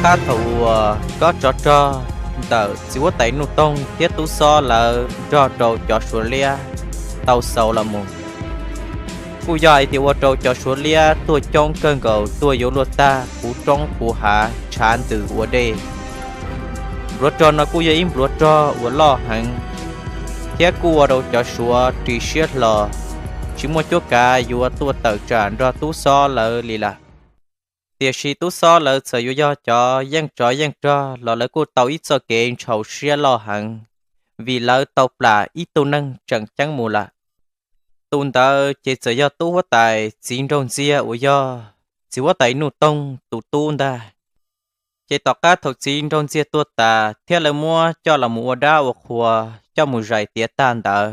Qab thaum uas kob tsov rog ntawm txiv huab tais Nuj Toog thiab tub xob lawv nrog rau cov Suav liab tau xaus los mus, kuj yog hais tias ua rau cov Suav liab tuag coob kawg nkaus, tuag yuav luag tag, puv roob puv hav, tshav ntws ua dej. Npluav rog no kuj yog ib npluav rog uas loj heev, thiab kuj ua rau cov Suav ris siab hlo, tsis muaj cuab kav yuav tuaj tawm tsam nrog tub xob lawv li lawm. Tiam sis tub xob lawv txawm yuav yog cov yeej tsov yeej rog los lawv kuj tau ib txoj kev ntshau siab loj heev, vim lawv tau plam ib tug neeg tseem ceeb mus lawm. Tus ntawd ces txawm yog tub huab tais txiv nraug ntxiag uas yog txiv huab tais Nuj Toog tus tub ntag. Ces tom qab thaum txiv nraug ntxiag tuag tas thiab lawv muab coj los mus ua dab ua qhua, coj mus zais tiav tag ntawd,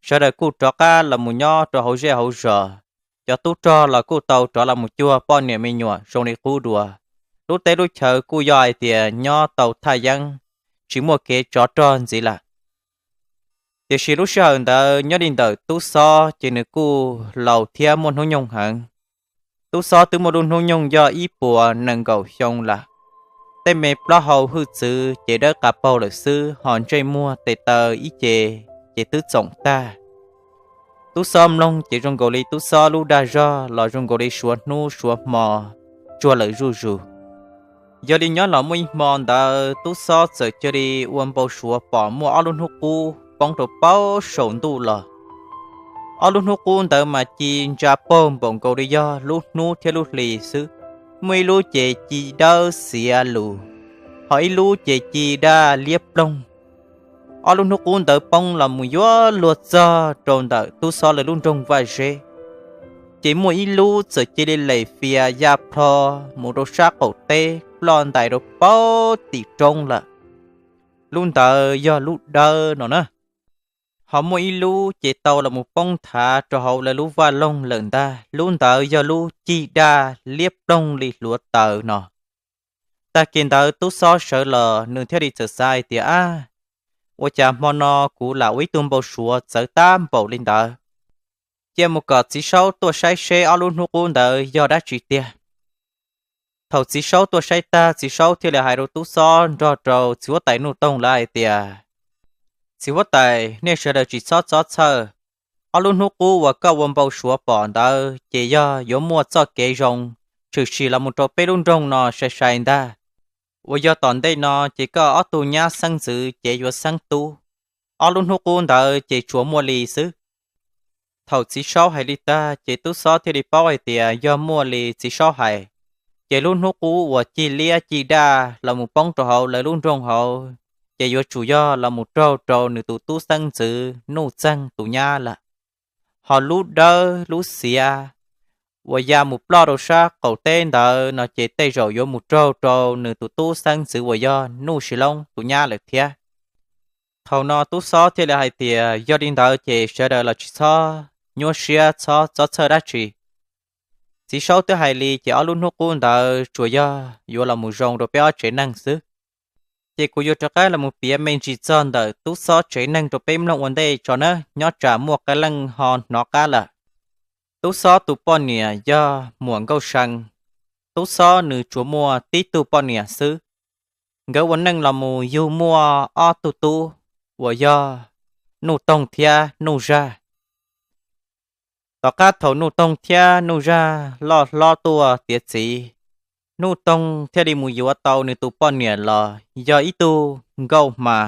sawv daws kuj rov qab los mus nyob rau hauv zej hauv zos. Cov tub rog los kuj tau rov los mus cuag poj niam me nyuam zoo li qub dua. Lub teb lub chaw kuj yog hais tias nyob tau thaj yeeb, tsis muaj kev tsov rog ntxiv lawm. Tiam sis lub sij hawm ntawd nyob li ntawm tub xob ces nws kuj laus thiab muaj hnub nyoog heev. Tub xob twb muaj lub hnub nyoog yog ib puas nees nkaum xyoo lawm. Tej me plaub hau hwj txwv ces dawb qa paug lawm xwb, ho ntsej muag tes taw ib ce ces twb txoom tag. Tub xob mloog ces zoo nkaus li tub xob lub dag zog los zoo nkaus li suav hnub suav hmo tsuag lawm zuj zus. Yog li nyob los muaj ib hmo ntawd tub xob txawm cia li ua npau suav pom muaj ob lub hnub qub poob rau paub saum ntuj los. Ob lub hnub qub ntawd mas ci ntsa paug npaum nkaus li yog lub hnub thiab lub hli xwb. Muaj ib lub ces ci dawb xiav lus, ho ib lub ces ci daj liab ploog. Ob lub hnub qub ntawd poob los mus yuav luag txog rau ntawm tub xob lawv lub nroog Vaj Zeb, ces muaj ib lub txawm cia li lem fias ya plho mus rau sab qaum teb ploj ntais rau paub tim roob lawm. Lub ntawd yog lub dawb no na. Ho muaj ib lub ces tau los mus poob thav rau hauv lawv lub vaj loog lawm ntag, lub ntawd yog lub cig daj liab ploog li hluav taws no. Tag kis ntawd tub xob sawv los nws thiaj li txawm xav hais tias, ab, ua cas hmo no kuv lam ua ib tug npau suav txawv tab npaum li ntawd. Cia mus kom txiv saub tuaj saib seb ob lub hnub qub ntawd yog dab tsi tiag. Thaum txiv saub tuaj saib tag, txiv saub thiaj li hais rau tub xob nrog rau txiv huab tais Nuj Toog lawv hais tias, txiv huab tais, nej sawv daws tsis txhob txob txhawj. Ob lub hnub qub uas koj ua npau suav pom ntawd ces yog yuav muaj txoj kev zoo tshwm sim los mus rau peb lub nroog no sai sai ntag, uas yog tom ntej no ces koj ob tug nyab xeeb ntxwv ces yuav xeeb tub. Ob lub hnub qub ntawd ces tsuas muaj li xwb. Thaum txiv saub hais li tag ces tub xob thiaj li paub hais tias yog muaj li txiv saub hais, ces lub hnub qub uas cig liab cig daj los mus poob rau hauv lawv lub nroog hauv, ces yuav tsum yog los mus raug rau nws tus tub xeeb ntxwv Nuj Txeeg tus nyab lawm. Ho lub dawb lub xiav uas ya mus ploj rau sab qaum teb ntawd no ces tej zaum yuav mus raug rau nws tus tub xeeb ntxwv uas yog Nuj Sis Loob tus nyab lawm thiab. Thaum no tub xob thiaj li hais tias yog li ntawd ces sawv daws los tsis txhob nyuaj siab txhob txob txhawj dab tsi. Txiv saub twb hais li ces ob lub hnub qub ntawd tsuas yog yuav los mus zoo rau peb ob tsev neeg xwb. Ces kuv yuav rov qab los mus piav me ntsis txog ntawm tub xob tsev neeg rau peb mloog ua ntej tso nawb, nyob tsam muaj qee leej ho hnov qab lawm. Tub xob tus poj niam yog muam Nkauj See. Tub xob nws tsuas muaj tib tug poj niam xwb. Nkawd ua neej los mus yug muaj ob tug tub uas yog Nuj Toog thiab Nuj Zaj. Tom qab thaum Nuj Toog thiab Nuj Zaj loj hlob tuaj tiav txiv, Nuj Toog thiaj li mus yuav tau nws tus poj niam los yog ib tug nkauj hma,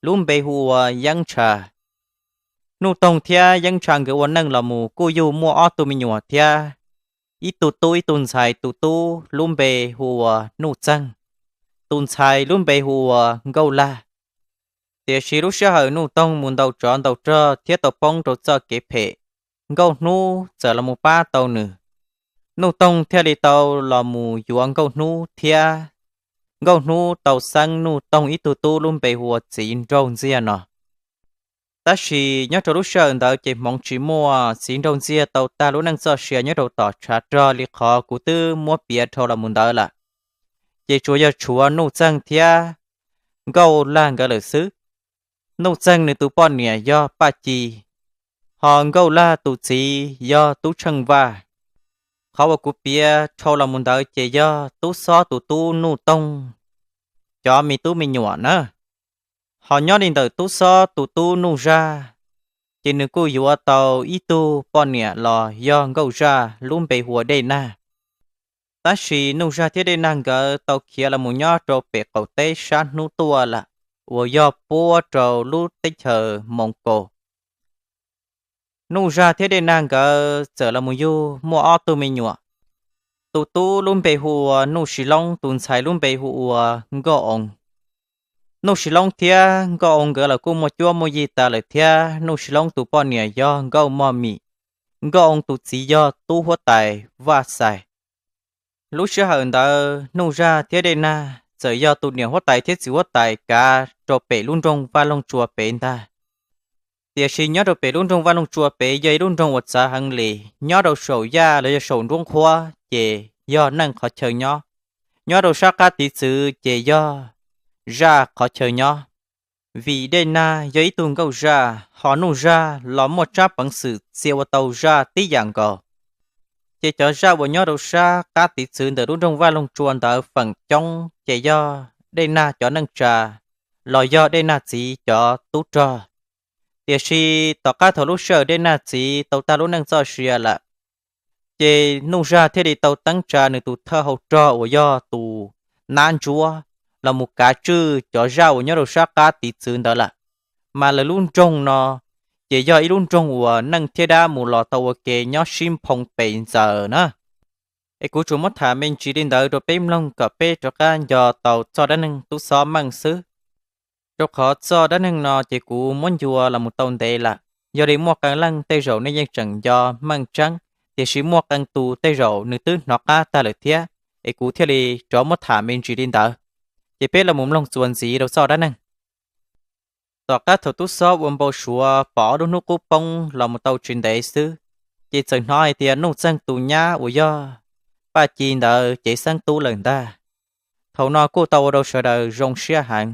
lub npe hu ua Yeeb Ntsha. Nuj Toog thiab Yeeb Ntsha nkawd ua neej los mus kuj yug muaj ob tug me nyuam thiab, ib tug tub ib tug ntxhais. Tus tub lub npe hu ua Nuj Txeeg, tus ntxhais lub npe hu ua Nkauj Laj. Tiam sis lub sij hawm Nuj Toog mus ntaus tsov ntaus rog thiab tau poob rau txoj kev phem, Nkauj Hnub txawm los mus pab tau nws. Nuj Toog thiaj li tau los mus yuav Nkauj Hnub thiab Nkauj Hnub tau xeeb Nuj Toog ib tug tub lub npe hu ua Txiv Nraug Ntxiag no. Tab sis nyob rau lub sij hawm ntawd ces hmoov tsis muaj, Txiv Nraug Ntxiag tau tag lub neej txoj sia nyob rau tom tshav rog li qhov kuv twb muab piav dhau los mus ntawd lawm. Ces tsuas yog tshuav Nuj Txeeg thiab Nkauj Laj nkawd lawm xwb. Nuj Txeeg nws tus poj niam yog Paj Ci, ho Nkauj Laj tus txiv yog Tub Tsheej Vaj. qhov uas kuv piav dhau los mus ntawd ces yog tub xob tus tub Nuj Toog cov me tub me nyuam na. Ho nyob li ntawm tub xob tus tub Nuj Zaj, ces nws kuj yuav tau ib tug poj niam los yog nkauj zaj lub npe hu ua Dej Nag. Tab sis Nuj Zaj thiab Dej Nag nkawd tau khiav los mus nyob rau pem qaum teb sab hnub tuaj lawm, uas yog puab rau lub teb chaws Moos Kaus. Nuj Zaj thiab Dej Nag nkawd txawm los mus yug muaj ob tug me nyuam. Tus tub lub npe hu ua Nuj Sis Loob, tus ntxhais lub npe hu ua Nkauj Oo. Nuj Sis Loob thiab Nkauj Oo nkawd los kuj muaj cuab muaj yig tas lawm thiab. Nuj Sis Loob tus poj niam yog Nkauj Moj Mim, Nkauj Oo tus txiv yog tub huab tais Vaj Xais. Lub sij hawm ntawd Nuj Zaj thiab Dej Nag txawm yog tus niam huab tais thiab txiv huab tais kav rau pem lub nroog Vaj Loog Tsua pem ntag. Tiam sis nyob rau pem lub nroog Vaj Loog Tsua pem yog ib lub nroog uas txawv heev li, nyob rau saum yaj los yog saum nruab nqhuab ces yog neej qhov chaw nyob, nyob rau sab qab tiv txwv ces yog zaj qhov chaw nyob. Vim Dej Nag yog ib tug nkauj zaj, ho Nuj Zaj los muaj tsab peev xwm txia ua tau zaj tib yam nkaus. Ces cov zaj uas nyob rau sab qab tiv txwv ntawm lub nroog Vaj Loog Tsua ntawd feem coob ces yog Dej Nag cov neej tsa los yog Dej Nag txiv cov tub rog. Tiam sis tom qab thaum lub sij hawm Dej Nag txiv tau tag lub neej txoj sia lawm, ces Nuj Zaj thiaj li tau teeb tsa nws tus thawj hau rog uas yog tus Nab Ntsuab los mus kav tswj cov zaj uas nyob rau sab qab tiv txwv ntawd lawm. Mas lawv lub nroog no ces yog ib lub nroog uas neeg thiab dab mus los tau ua ke nyob sib nphoo pes ntxaws na. Es kuv tsuas muab tham me ntsis li ntawd rau peb mloog kom peb rov qab nco tau txoj dab neeg tub xob meej xwb. Rau qhov txoj dab neeg no ces kuv muab ncua los mus tau ntev lawm, yog li muaj qee leej tej zaum nej yeej tseem nco meej tseeb, tiam sis muaj qee tus tej zaum nws twb hnov qab tag lawm thiab, es kuv thiaj li rov muab tham me ntsis li ntawd. Ces peb los mus mloog txuas ntxiv rau txoj dab neeg. Tom qab thaum tub xob ua npau suav pom ob lub hnub qub poob los mus tau tsis ntev xwb, ces txawm hnov hais tias Nuj Txeeg tus nyab uas yog Paj Ci ntawd cev xeeb tub lawm ntag. Thaum no kuj tau ua rau sawv daws zoo siab heev.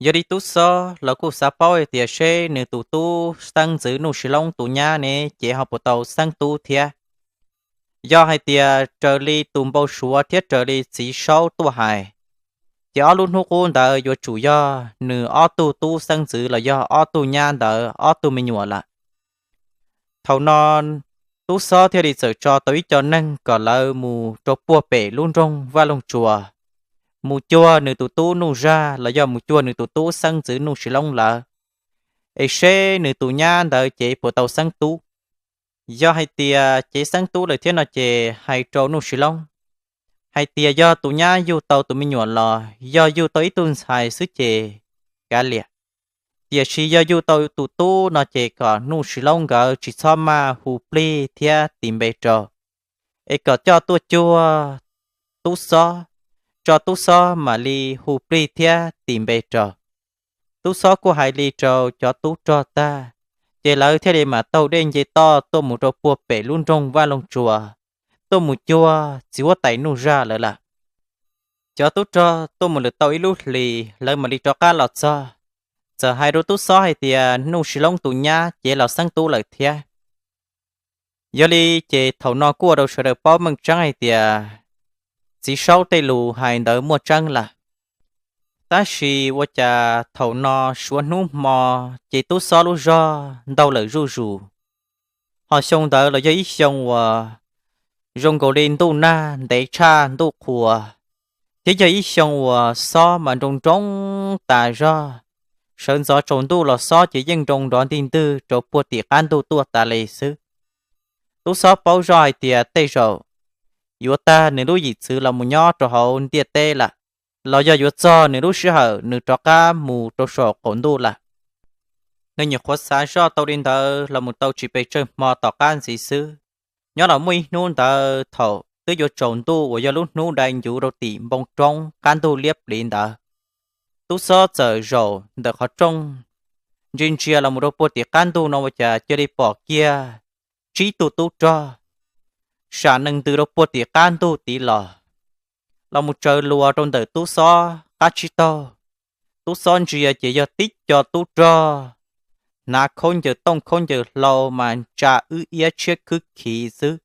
Yog li tub xob los kuj xav paub hais tias seb nws tus tub xeeb ntxwv Nuj Sis Loob tus nyab ne ces ho puas tau xeeb tub thiab. Yog hais tias raws li tus npau suav thiab raws li txiv saub tuaj hais, ces ob lub hnub qub ntawd yuav tsum yog nws ob tug tub xeeb ntxwv los yog ob tug nyab ntawd ob tug me nyuam lawm. Thaum no tub xob thiaj li txawm tso tau ib co neeg kom lawv mus rau puag pem lub nroog Vaj Loog Tsuas, mus cuag nws tus tub Nuj Zaj los yog mus cuag nws tus tub xeeb ntxwv Nuj Sis Loob lawv, es seb nws tus nyab ntawd cev puas tau xeeb tub. Yog hais tias cev xeeb tub lawm thiab no ces hais rau Nuj Sis Loob hais tias yog tus nyab yug tau tus me nyuam los yog yug tau ib tug ntxhais xwb ces kav liam. Tiam sis yog yug tau tus tub no ces kom Nuj Sis Loob nkawd tsis txhob maj hu plig thiab tis npe rau, es kom coj tuaj cuag tub xob, tso tub xob mam li hu plig thiab tis npe rau. Tub xob kuj hais li rau cov tub rog tag, ces lawv thiaj li mam taug dej nce toj tuaj mus rau puag pem lub nroog Vaj Loog Tsuas, tuaj mus cuag txiv huab tais Nuj Zaj lawv lawm. Cov tub rog tuaj mus lawm tau ib lub hlis lawv mam li rov qab los txog, txawm hais rau tub xob hais tias Nuj Sis Loob tus nyab cev los xeeb tub lawm thiab. Yog li ces thaum no kuj ua rau sawv daws paub meej tseeb hais tias txiv saub tej lus hais ntawd muaj tseeb lawm. Tab sis ua cas thaum no suav hnub hmo ces tub xob lub zog ntaug lawm zuj zus. Ho xyoo ntawd los yog ib xyoo uas zoo nkaus li ntuj nag ntev tshaj ntuj qhua, thiab yog ib xyoo uas xob mas nroo nroo tas zog. Sawv ntxov tsaus ntuj los xob ces yeej nroo nrov ntig ntwg rau puag tim qab ntug tuaj tas li xwb. Tub xob paub zoj hais tias tej zaum yuav tag nws lub yim txwv los mus nyob rau hauv ntiaj teb lawm, los yog yuav txog nws lub sij hawm nws rov qab mus rau saum qaum ntuj lawm. Nws nyuam qhuav xav zoj tau li ntawd los mus tau tsis pes tsawg hmo tom qab ntxiv xwb, nyob los muaj ib hnub ntawd thaum twb yuav tsaus ntuj uas yog lub hnub dai ncuv rau tim npoo roob qab ntug liab pliv ntawd, tub xob txawm zaum ntawm qhov rooj ntsia ntsia los mus rau puag tim qab ntug no ua cas cia li pom kiag tsib tug tub rog sam nees ntws rau puag tim qab ntug tid los, los mus tsaws luas rau ntawm tub xob qab tsib taug. Tub xob ntsia ces yog tib co tub rog hnav khaub ncaws tooj khaub ncaws hlau mas ntsa wb iab tshiab khwb khiv xwb.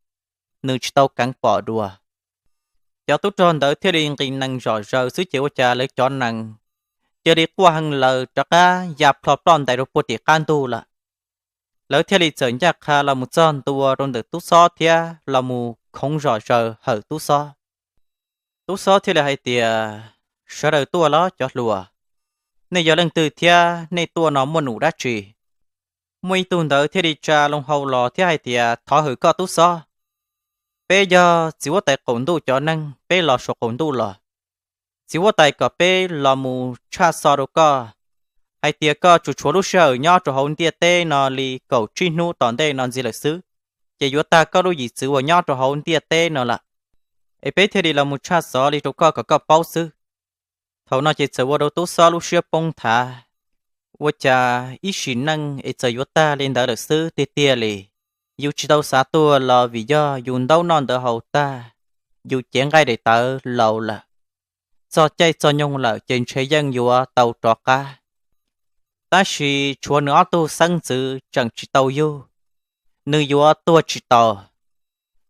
nws tsis tau keev pom dua. Cov tub rog ntawd thiaj li nqis nees zom zaws xwb ces ua cas lawv cov nees cia li quaj heev lawm rov qab ya plho ploj ntais rau puag tim qab ntug lawm. Lawv thiaj li txawm ncaj qha los mus txog ntua rau ntawm tub xob thiab los mus khoov zom zaws hawm tub xob. Tub xob thiaj li hais tias, sawv daws tuaj los cov hluas, nej yog leej twg thiab nej tuaj no muaj num dab tsi? Muaj ib tug ntawd thiaj li tsa loo hau los thiab hais tias, thov hawm koj tub xob, peb yog txiv huab tais qaum ntuj cov neeg, peb los saum qaum ntuj los. Txiv huab tais kom peb los mus tshaj xov rau koj, hais tias koj tsuas tshuav lub sij hawm nyob rau hauv ntiaj teb no li kaum tsib hnub tom ntej no ntxiv lawm xwb, ces yuav tag koj lub yim txwv uas nyob rau hauv ntiaj teb no lawm. Es peb thiaj li los mus tshaj xov li rau koj kom koj paub xwb. Thaum no ces txawm ua rau tub xob lub siab poob thav. Ua cas ib sim neej es txawm yuav tag li ntawd lawm xwb tiag tiag li. Yus tsis tau xav tuag los vim yog yus ntaub noj ntawv haus tag, yus cev nqaij daim tawv laus lawm, txog caij txog nyoog lawm ces ntshe yeej yuav tau rov qab. Tab sis tshuav nws ob tug xeeb ntxwv tseem tsis tau yug, nws yuav tuag tsis tau.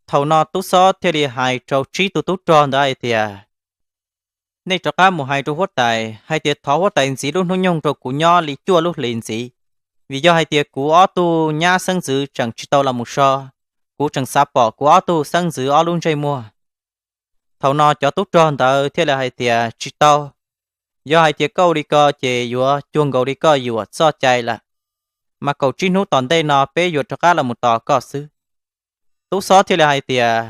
Thaum no tub xob thiaj li hais rau tsib tug tub rog ntawd hais tias, nej rov qab mus hais rau huab tais hais tias thov huab tais ntxiv lub hnub nyoog rau kuv nyob li cuaj lub hlis ntxiv, vim yog hais tias kuv ob tug nyab xeeb ntxwv tseem tsis tau los mus so, kuv tseem xav pom kuv ob tug xeeb ntxwv ob lub ntsej muag. Thaum no cov tub rog ntawd thiaj li hais tias, tsis tau, yog hais tias koj ua li ko ces yuav cuag nkaus li koj yuam txoj cai lawm, mas kaum tsib hnub tom ntej no peb yuav rov qab los mus tos koj xwb. Tub xob thiaj li hais tias,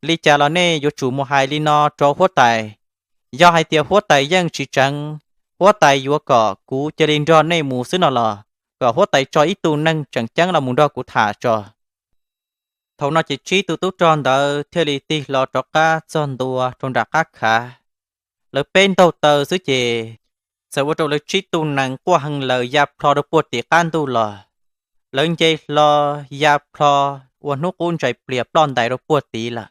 li cas los nej yuav tsum mus hais li no rau huab tais. Yog hais tias huab tais yeej tsis tseev, huab tais yuav kom kuv cia li nrog nej mus xwb no los kom huab tais tso ib tug neeg tseem ceeb los mus nrog kuv tham tso. Thaum no ces tsib tug tub rog ntawd thiaj li tig hlo rov qab txog ntua rau nram qab khav. Lawv peb ntaug taw xwb ces txawm ua rau lawv tsib tug nees quaj heev lawm ya plho rau puag tim qab ntuj los. Lawv nce hlo ya plho ua hnub qub ntsais plias ploj ntais rau puag tid lawm.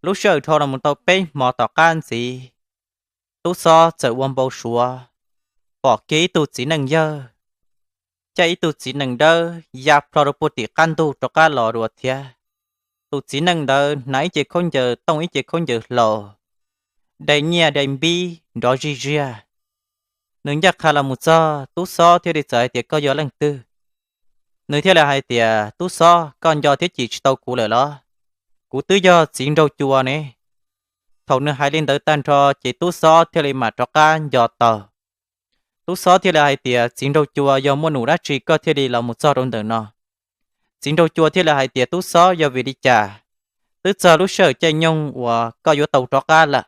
Lub sij hawm dhau los mus tau peb hmo tom qab ntxiv, tub xob txawm ua npau suav pom kiag ib tug txiv neej yawg, caij ib tug txiv neej dawb ya plho rau puag tim qab ntuj rov qab los dua thiab. Tus txiv neej ntawd hnav ib ce khaub ncaws tooj ib ce khaub ncaws hlau, dai nyiaj dai npib nrov zij ziag. Nws ncaj qha los mus txog, tub xob thiaj li txawm hais tias, koj yog leej twg? Nws thiaj li hais tias, tub xob, koj nco thiab cim tsis tau kuv lawm los? Kuv twb yog txiv nraug cua ne. Thaum nws hais li ntawd tag nrho ces tub xob thiaj li mam rov qab nco tau. Tub xob thiaj li hais tias, txiv nraug cua, yog muaj num dab tsi koj thiaj li los mus txog rau ntawm no? Txiv nraug cua thiaj li hais tias, tub xob, yog vim li cas twb txog lub sij hawm caij nyoog uas koj yuav tau rov qab lawm,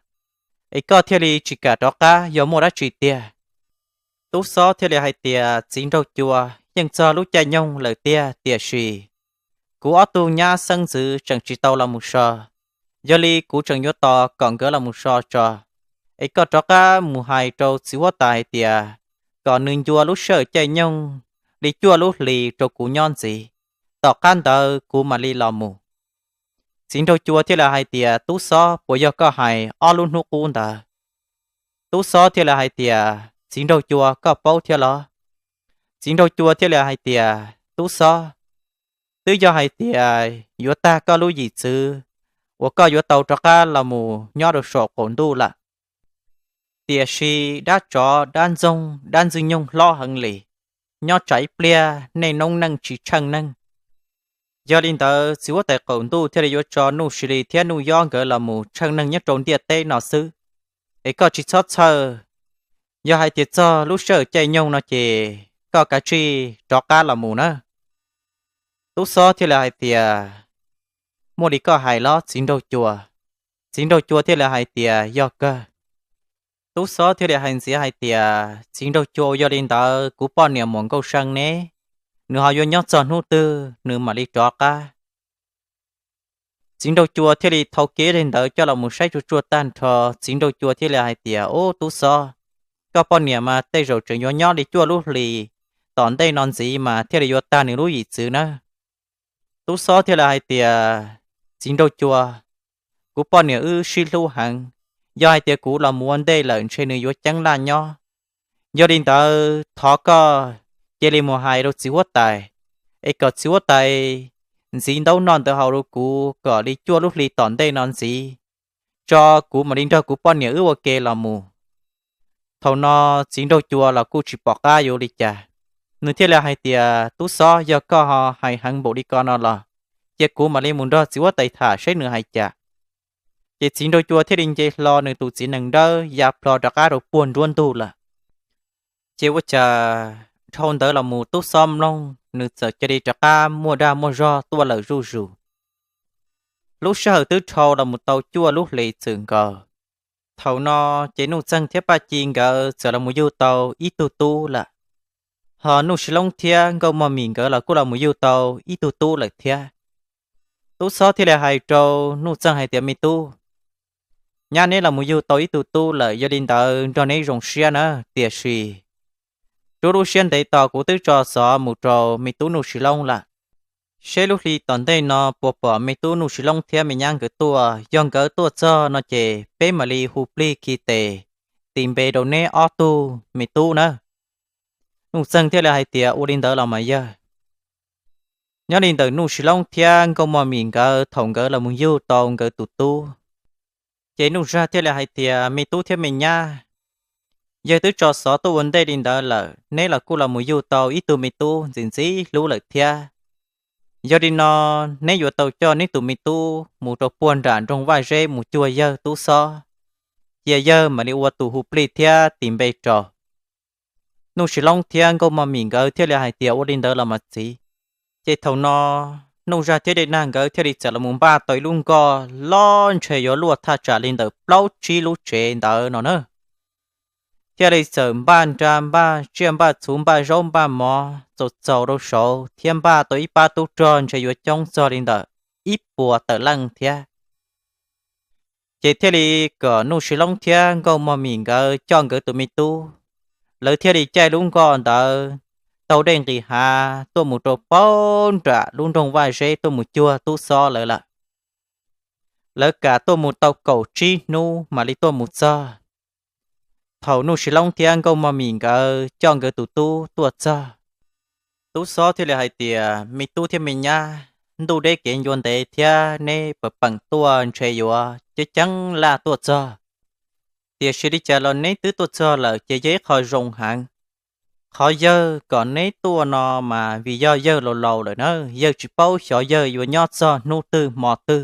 es koj thiaj li tsis kam rov qab, yog muaj dab tsi tiag? Tub xob thiaj li hais tias, txiv nraug cua, yeej txog lub caij nyoog lawm tiag, tiam sis kuv ob tug nyab xeeb ntxwv tseem tsis tau los mus so. Yog li kuv tseem yuav tos kom nkawd los mus so tso, es koj rov qab mus hais rau txiv huab tais hais tias kom nws ncua lub sij hawm caij nyoog li cuaj lub hlis rau kuv nyob ntxiv, tom qab ntawd kuv mam li los mus. Txiv nraug cua thiaj li hais tias, tub xob, puas yog koj hais ob lub hnub qub ntawd? Tub xob thiaj li hais tias, txiv nraug cua, koj paub thiab los? Txiv nraug cua thiaj li hais tias, tub xob, twb yog hais tias yuav tag koj lub yim txwv uas koj yuav tau rov qab los mus nyob rau saum qaum ntuj lawm, tiam sis dab tsov dab ntxoog dab ntxwg nyoog hlob heev li, nyob tsam ib pliag nej noob neej tsis tsheej neeg. Yog li ntawd txiv huab tais qaum ntuj thiaj li yuav tso Nuj Sis Lis thiab Nuj Yob nkawd los mus tsheej neeg nyob rau ntiaj teb no xwb, es koj tsis txhob txhawj. Yog hais tias txog lub sij hawm caij nyoog no ces koj kav tsij rov qab los mus na. Tub xob thiaj li hais tias, muaj li koj hais los txiv nraug cua? Txiv nraug cua thiaj li hais tias, yog kawg. Tub xob thiaj li hais ntxiv hais tias, txiv nraug cua, yog li ntawd kuv poj niam muam Nkauj See ne, nws ho yuav nyob txog hnub twg nws mam li rov qab? Txiv nraug cua thiaj li thau kiag li ntawd coj los mus saib tsuaj tsuaj tag nrho. Txiv nraug cua thiaj li hais tias, ub, tub xob, koj poj niam mas tej zaum tseem yuav nyob li cuaj lub hlis tom ntej no ntxiv mas thiaj li yuav tag nws lub yim txwv na. Tub xob thiaj li hais tias, txiv nraug cua, kuv poj niam wb sib hlub heev, yog hais tias kuv los mus ua ntej lawm ntshe nws yuav ceeb laj nyob. Yog li ntawd thov koj cia li mus hais rau txiv huab tais, es kom txiv huab tais ntxiv ntaub noj ntawv haus rau kuv kom li cuaj lub hli tom ntej no ntxiv, tso kuv mam li nrog kuv poj niam wb ua ke los mus. Thaum no txiv nraug cua los kuj tsis pom qab yuav ua li cas, nws thiaj li hais tias, Tub Xob, yog koj ho hais heev npaum li ko no los, cia kuv mam li mus nrog txiv huab tais tham saib nws hais cas. Ces txiv nraug cua thiaj li nce hlo nws tus txiv nees dawb ya plho rov qab rau puag nruab ntug lawm. Ces ua cas dhau ntawd los mus Tub Xob mloog nws txawm cia li rov qab muaj dag muaj zog tuaj lawm zuj zus. Lub sij hawm twb dhau los mus tau cuaj lub hlis txwm nkaus. Thaum no ces Nuj Txeeg thiab Paj Ci nkawd txawm los mus yug tau ib tug tub lawm, ho Nuj Sis Loob thiab Nkauj Mog Mim nkawd los kuj los mus yug tau ib tug tub lawm thiab. Tub Xob thiaj li hais rau Nuj Txeeg hais tias, Me tub, nyab neb los mus yug tau ib tug tub lawm, yog li ntawd nrog neb zoo siab na, tiam sis rub lub siab ntev tos, kuv twb tso xov mus rau me tub Nuj Sis Loob lawm, seb lub hli tom ntej no puas pom me tub Nuj Sis Loob thiab me nyab nkawd tuaj. Yog nkawd tuaj txog no ces peb mam li hu plig khi tes tis npe rau neb ob tug me tub na. Nuj Txeeg thiaj li hais tias, Ua li ntawd los mas yawg. Nyob li ntawm Nuj Sis Loob thiab Nkauj Mog Mim nkawd thaum nkawd los mus yug tau nkawd tus tub, ces Nuj Zag thiaj li hais tias, Me tub thiab me nyab, yawg twb tso xov tuaj ua ntej li ntawd lawm, neb los kuj los mus yug tau ib tug me tub ntxim ntxim hlub lawm thiab. Yog li no, neb yuav tau coj neb tus me tub mus rau puag nram nroog Vaj Zeb mus cuag yawg Tub Xob, cia yawg mam li ua tus hu plig thiab tis npe rau. Nuj Sis Loob thiab Nkauj Mog Mim nkawd thiaj li hais tias, Ua li ntawd los mas txiv. Ces thaum no Nuj Zag thiab Dej Nag nkawd thiaj li txawm los mus npaj tau ib lub nkoj loj ntshe yuav luaj thaj tsam li ntawm plaub tsib lub tsev ntawd no na. Thiaj li txawm npaj nra npaj tsiaj npaj txhuv npaj zaub npaj mov txaus txaus rau saud thiab npaj tau ib pab tub rog ntshe yuav coob txog li ntawm ib puas tawm leej thiab. Ces thiaj li kom Nuj Sis Loob thiab Nkauj Mog Mim nkawd coj nkawd tus me tub, lawv thiaj li caij lub nkoj ntawd taug dej nqis hav tuaj mus rau paub nram lub nroog Vaj Zeb tuaj mus cuag Tub Xob lawv lawm. Lawv kam tuaj mus tau kaum tsib hnub mam li tuaj mus txog. Thaum Nuj Sis Loob thiab Nkauj Mog Mim nkawd coj nkawd tus tub tuaj txog, Tub Xob thiaj li hais tias, Me tub thiab me nyab, ntuj deb kev ncua ntev thiab neb pam peem tuaj ntshe yuav ceeb ceeb laj tuaj txog. Tiam sis li cas los neb twb tuaj txog lawm ces yog ib qho zoo heev. Qhov yawg kom neb tuaj no mas vim yog yawg laus laus lawm na, yawg tsis paub xyov yawg yuav nyob txog hnub twg hmo twg.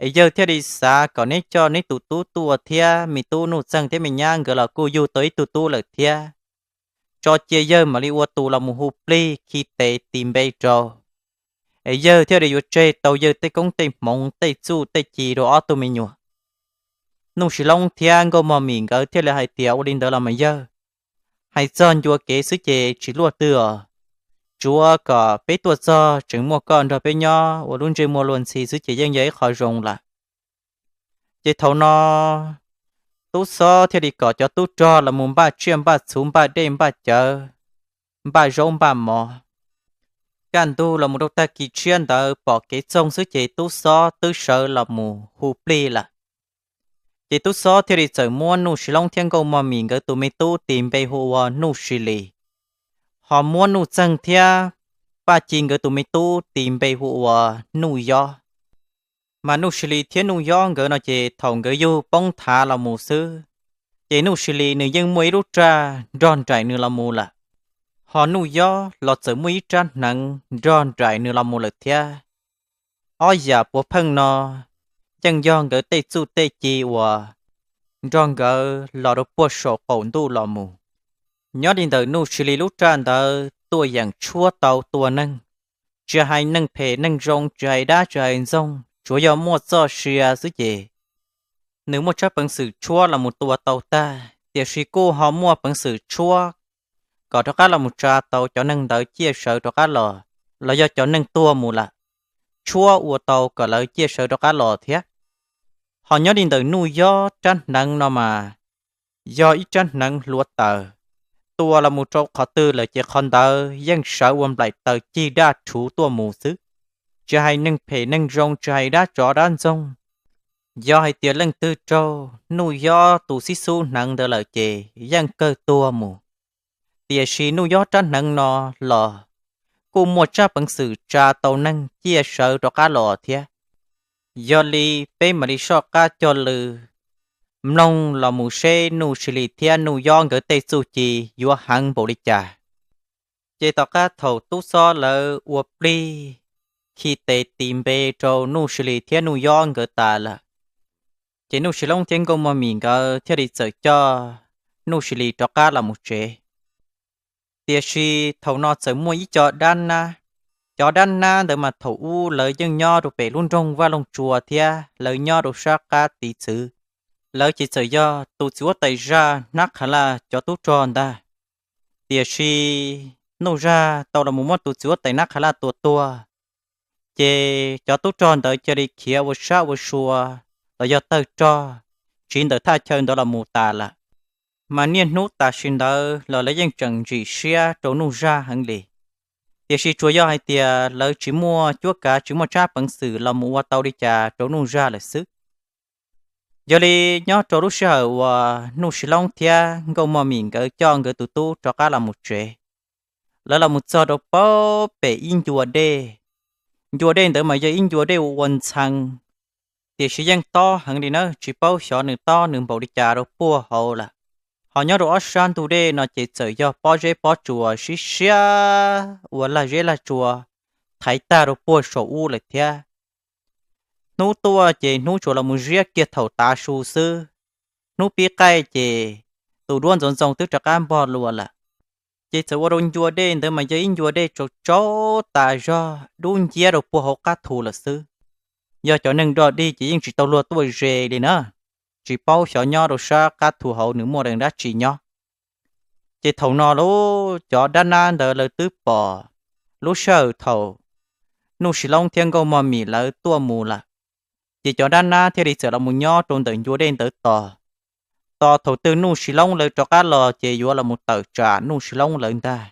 Es yawg thiaj li xav kom neb coj neb tus tub tuaj thiab me tub Nuj Txeeg thiab me nyab nkawd los kuj yug tau ib tug tub lawm thiab. Tso cia yawg mam li ua tus los mus hu plig khi tes tis npe rau. Es yawg thiaj li yuav tseg tau yawg tej koob tej hmoov tej txuj tej ci rau ob tug me nyuam. Nuj Sis Loob thiab Nkauj Mog Mim nkawd thiaj li hais tias, Ua li ntawd los mas yawg, hais txog ncua kev xwb ces tsis luaj twg os. Tsuav kom peb tuaj txog tseem muaj koj nrog peb nyob ua lub ntsej muag luag ntxhi xwb ces yeej yog ib qho zoo lawm. Ces thaum no Tub Xob thiaj li kom cov tub rog los mus npaj tsiaj npaj txhuv npaj dej npaj cawv, npaj zaub npaj mov. Kaj ntug los mus rau tag kis tshiab ntawd pom kev txoog xwb ces Tub Xob twb sawv los mus hu plig lawm. Ces Tub Xob thiaj li txawm muab Nuj Sis Loob thiab Nkauj Mog Mim nkawd tus me tub tis npe hu ua Nuj Sis Lis, ho muab Nuj Txeeg thiab Paj Ci nkawd tus me tub tis npe hu ua Nuj Yob. Mas Nuj Sis Lis thiab Nuj Yob nkawd no ces thaum nkawd yug poob thav los mus xwb, ces Nuj Sis Lis nws yeej muaj ib lub raj nrog nraim nws los mus lawm, ho Nuj Yob los txawm muaj ib rab hneev nrog nraim nws los mus lawm thiab. Ob yam puav pheej no yeej yog nkawd tej txuj tej ci uas nrog nkawd los rau puag saum qaum ntuj los mus. Nyob li ntawm Nuj Sis Lis lub raj ntawd tuaj yeem tshuab tau tua neeg, tsis hais neeg phem neeg zoo, tsis hais dab tsis hais ntxoog, tsuav yog muaj txoj sia xwb ces nws muaj tsab peev xwm tshuab los mus tua tau tag, tiam sis kuj ho muaj peev xwm tshuab kom rov qab los mus tsa tau cov neeg ntawd ciaj sawv rov qab los, los yog cov neeg tuag mus lawm, tshuab ua tau kom lawv ciaj sawv rov qab los thiab. Ho nyob li ntawm Nuj Yob rab hneev no mas yog ib rab hneev hluav taws, tua los mus rau qhov twg lawm ces qhov ntawd yeej sawv ua nplaim taws cig daj rhuv tuaj mus xwb. Tsis hais neeg phem neeg zoo, tsis hais dab tsov dab ntxoog, yog hais tias leej twg raug Nuj Yob tus xib xub hneev ntawd lawm ces yeej kawg tuag mus. Tiam sis Nuj Yob rab hneev no los kuj muaj tsab peev xwm tsa tau neeg ciaj sawv rov qab los thiab. Yog li peb mam li soj qab cog lw mloog los mus seb Nuj Sis Lis thiab Nuj Yob nkawd tej txuj ci yuav heev npaum li cas. Ces tom qab thaum tub xob lawv ua plig khi tes tis npe rau Nuj Sis Lis thiab Nuj Yob nkawd tas lawm, ces Nuj Sis Loob thiab Nkauj Mog Mim nkawd thiaj li txawm coj Nuj Sis Lis rov qab los mus tsev. Tiam sis thaum no txawm muaj ib co dab nab. Cov dab nab ntawd mas thaum ub lawv yeej nyob rau pem lub nroog Vaj Loog Tsua thiab lawv nyob rau sab qab tiv txwv. Lawv ces txawm yog tus txiv huab tais zaj Nab Qha Laj cov tub rog ntag. Tiam sis Nuj Zaj tau los mus muab tus txiv huab tais Nab Qha Laj tua tuag, ces cov tub rog ntawd cia li khiav ua sab ua sua los yog tawg rog tsiv ntawm thaj chaw ntawd los mus tas lawm. Mas niaj hnub tam sim ntawd los lawv yeej tseem ntsim siab rau Nuj Zaj heev li. Tiam sis tsuas yog hais tias lawv tsis muaj cuab kav tsis muaj tsab peev xwm los mus ua tau li cas rau Nuj Zaj lawm xwb. Yog li nyob rau lub sij hawm uas Nuj Sis Loob thiab Nkauj Mog Mim nkawd coj nkawd tus tub rov qab los mus tsev, lawv los mus txog rau pem ib ncua dej. Ncua dej ntawd mas yog ib ncua dej ua ua ntxhee, tiam sis yeej tob heev li na, tsis paub xyov nws tob nws npaum li cas rau puag hauv lawm. Ho nyob rau ob sab ntug dej no ces txawm yog pob zeb pob tsuas siab siab ua lag zeb lag tsua thaiv tag rau puag saum ub lawm thiab. Hnub tuaj ces hnub tsuas los mus ziab kiag thaum tav su xwb, hnub pib qaij ces tus duab ntxoov ntxoo twb rov qab npog lua lawm. Ces txawm ua rau ncua dej ntawd mas yog ib ncua dej tsaus tsaus tas zog dub nciab rau puag hauv qab thu lawm xwb. Yog cov neeg dog dig ces yeej tsis tau luag tuaj ze li na, tsis paub xyov nyob rau sab qab thu hauv nws muaj dab tsi nyob. Ces thaum no lub cov dab nab ntawd lawv twb pom lub sij hawm thaum Nuj Sis Loob thiab Nkauj Mog Mim lawv tuaj mus lawm, ces cov dab nab thiaj li txawm los mus nyob rau ntawm ncua dej ntawd tos, tos thaum twg Nuj Sis Loob lawv rov qab los ces yuav los mus tawm tsam Nuj Sis Loob lawv ntag.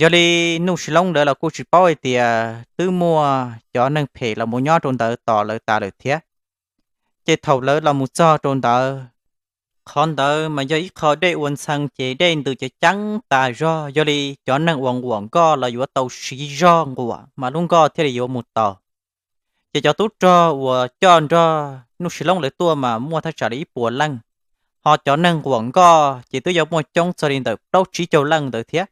Yog li Nuj Sis Loob lawv los kuj tsis paub hais tias twb muaj cov neeg phem los mus nyob rau ntawd tos lawv tas lawm thiab. Ces thaum lawv los mus txog rau ntawd, qhov ntawd mas yog ib qho dej ua ntxhee ces dej ntws ceev ceeb tas zog, yog li cov neeg uas nquam nkoj los yuav tau siv zog nquam mas lub nkoj thiaj li yuav mus tau. Ces cov tub rog uas coj nrog Nuj Sis Loob lawv tuaj mas muaj thaj tsam li ib puas leej, ho cov neeg nquam nkoj ces twb yuav muaj coob txog li ntawm plaub tsib caug leej ntawd thiab.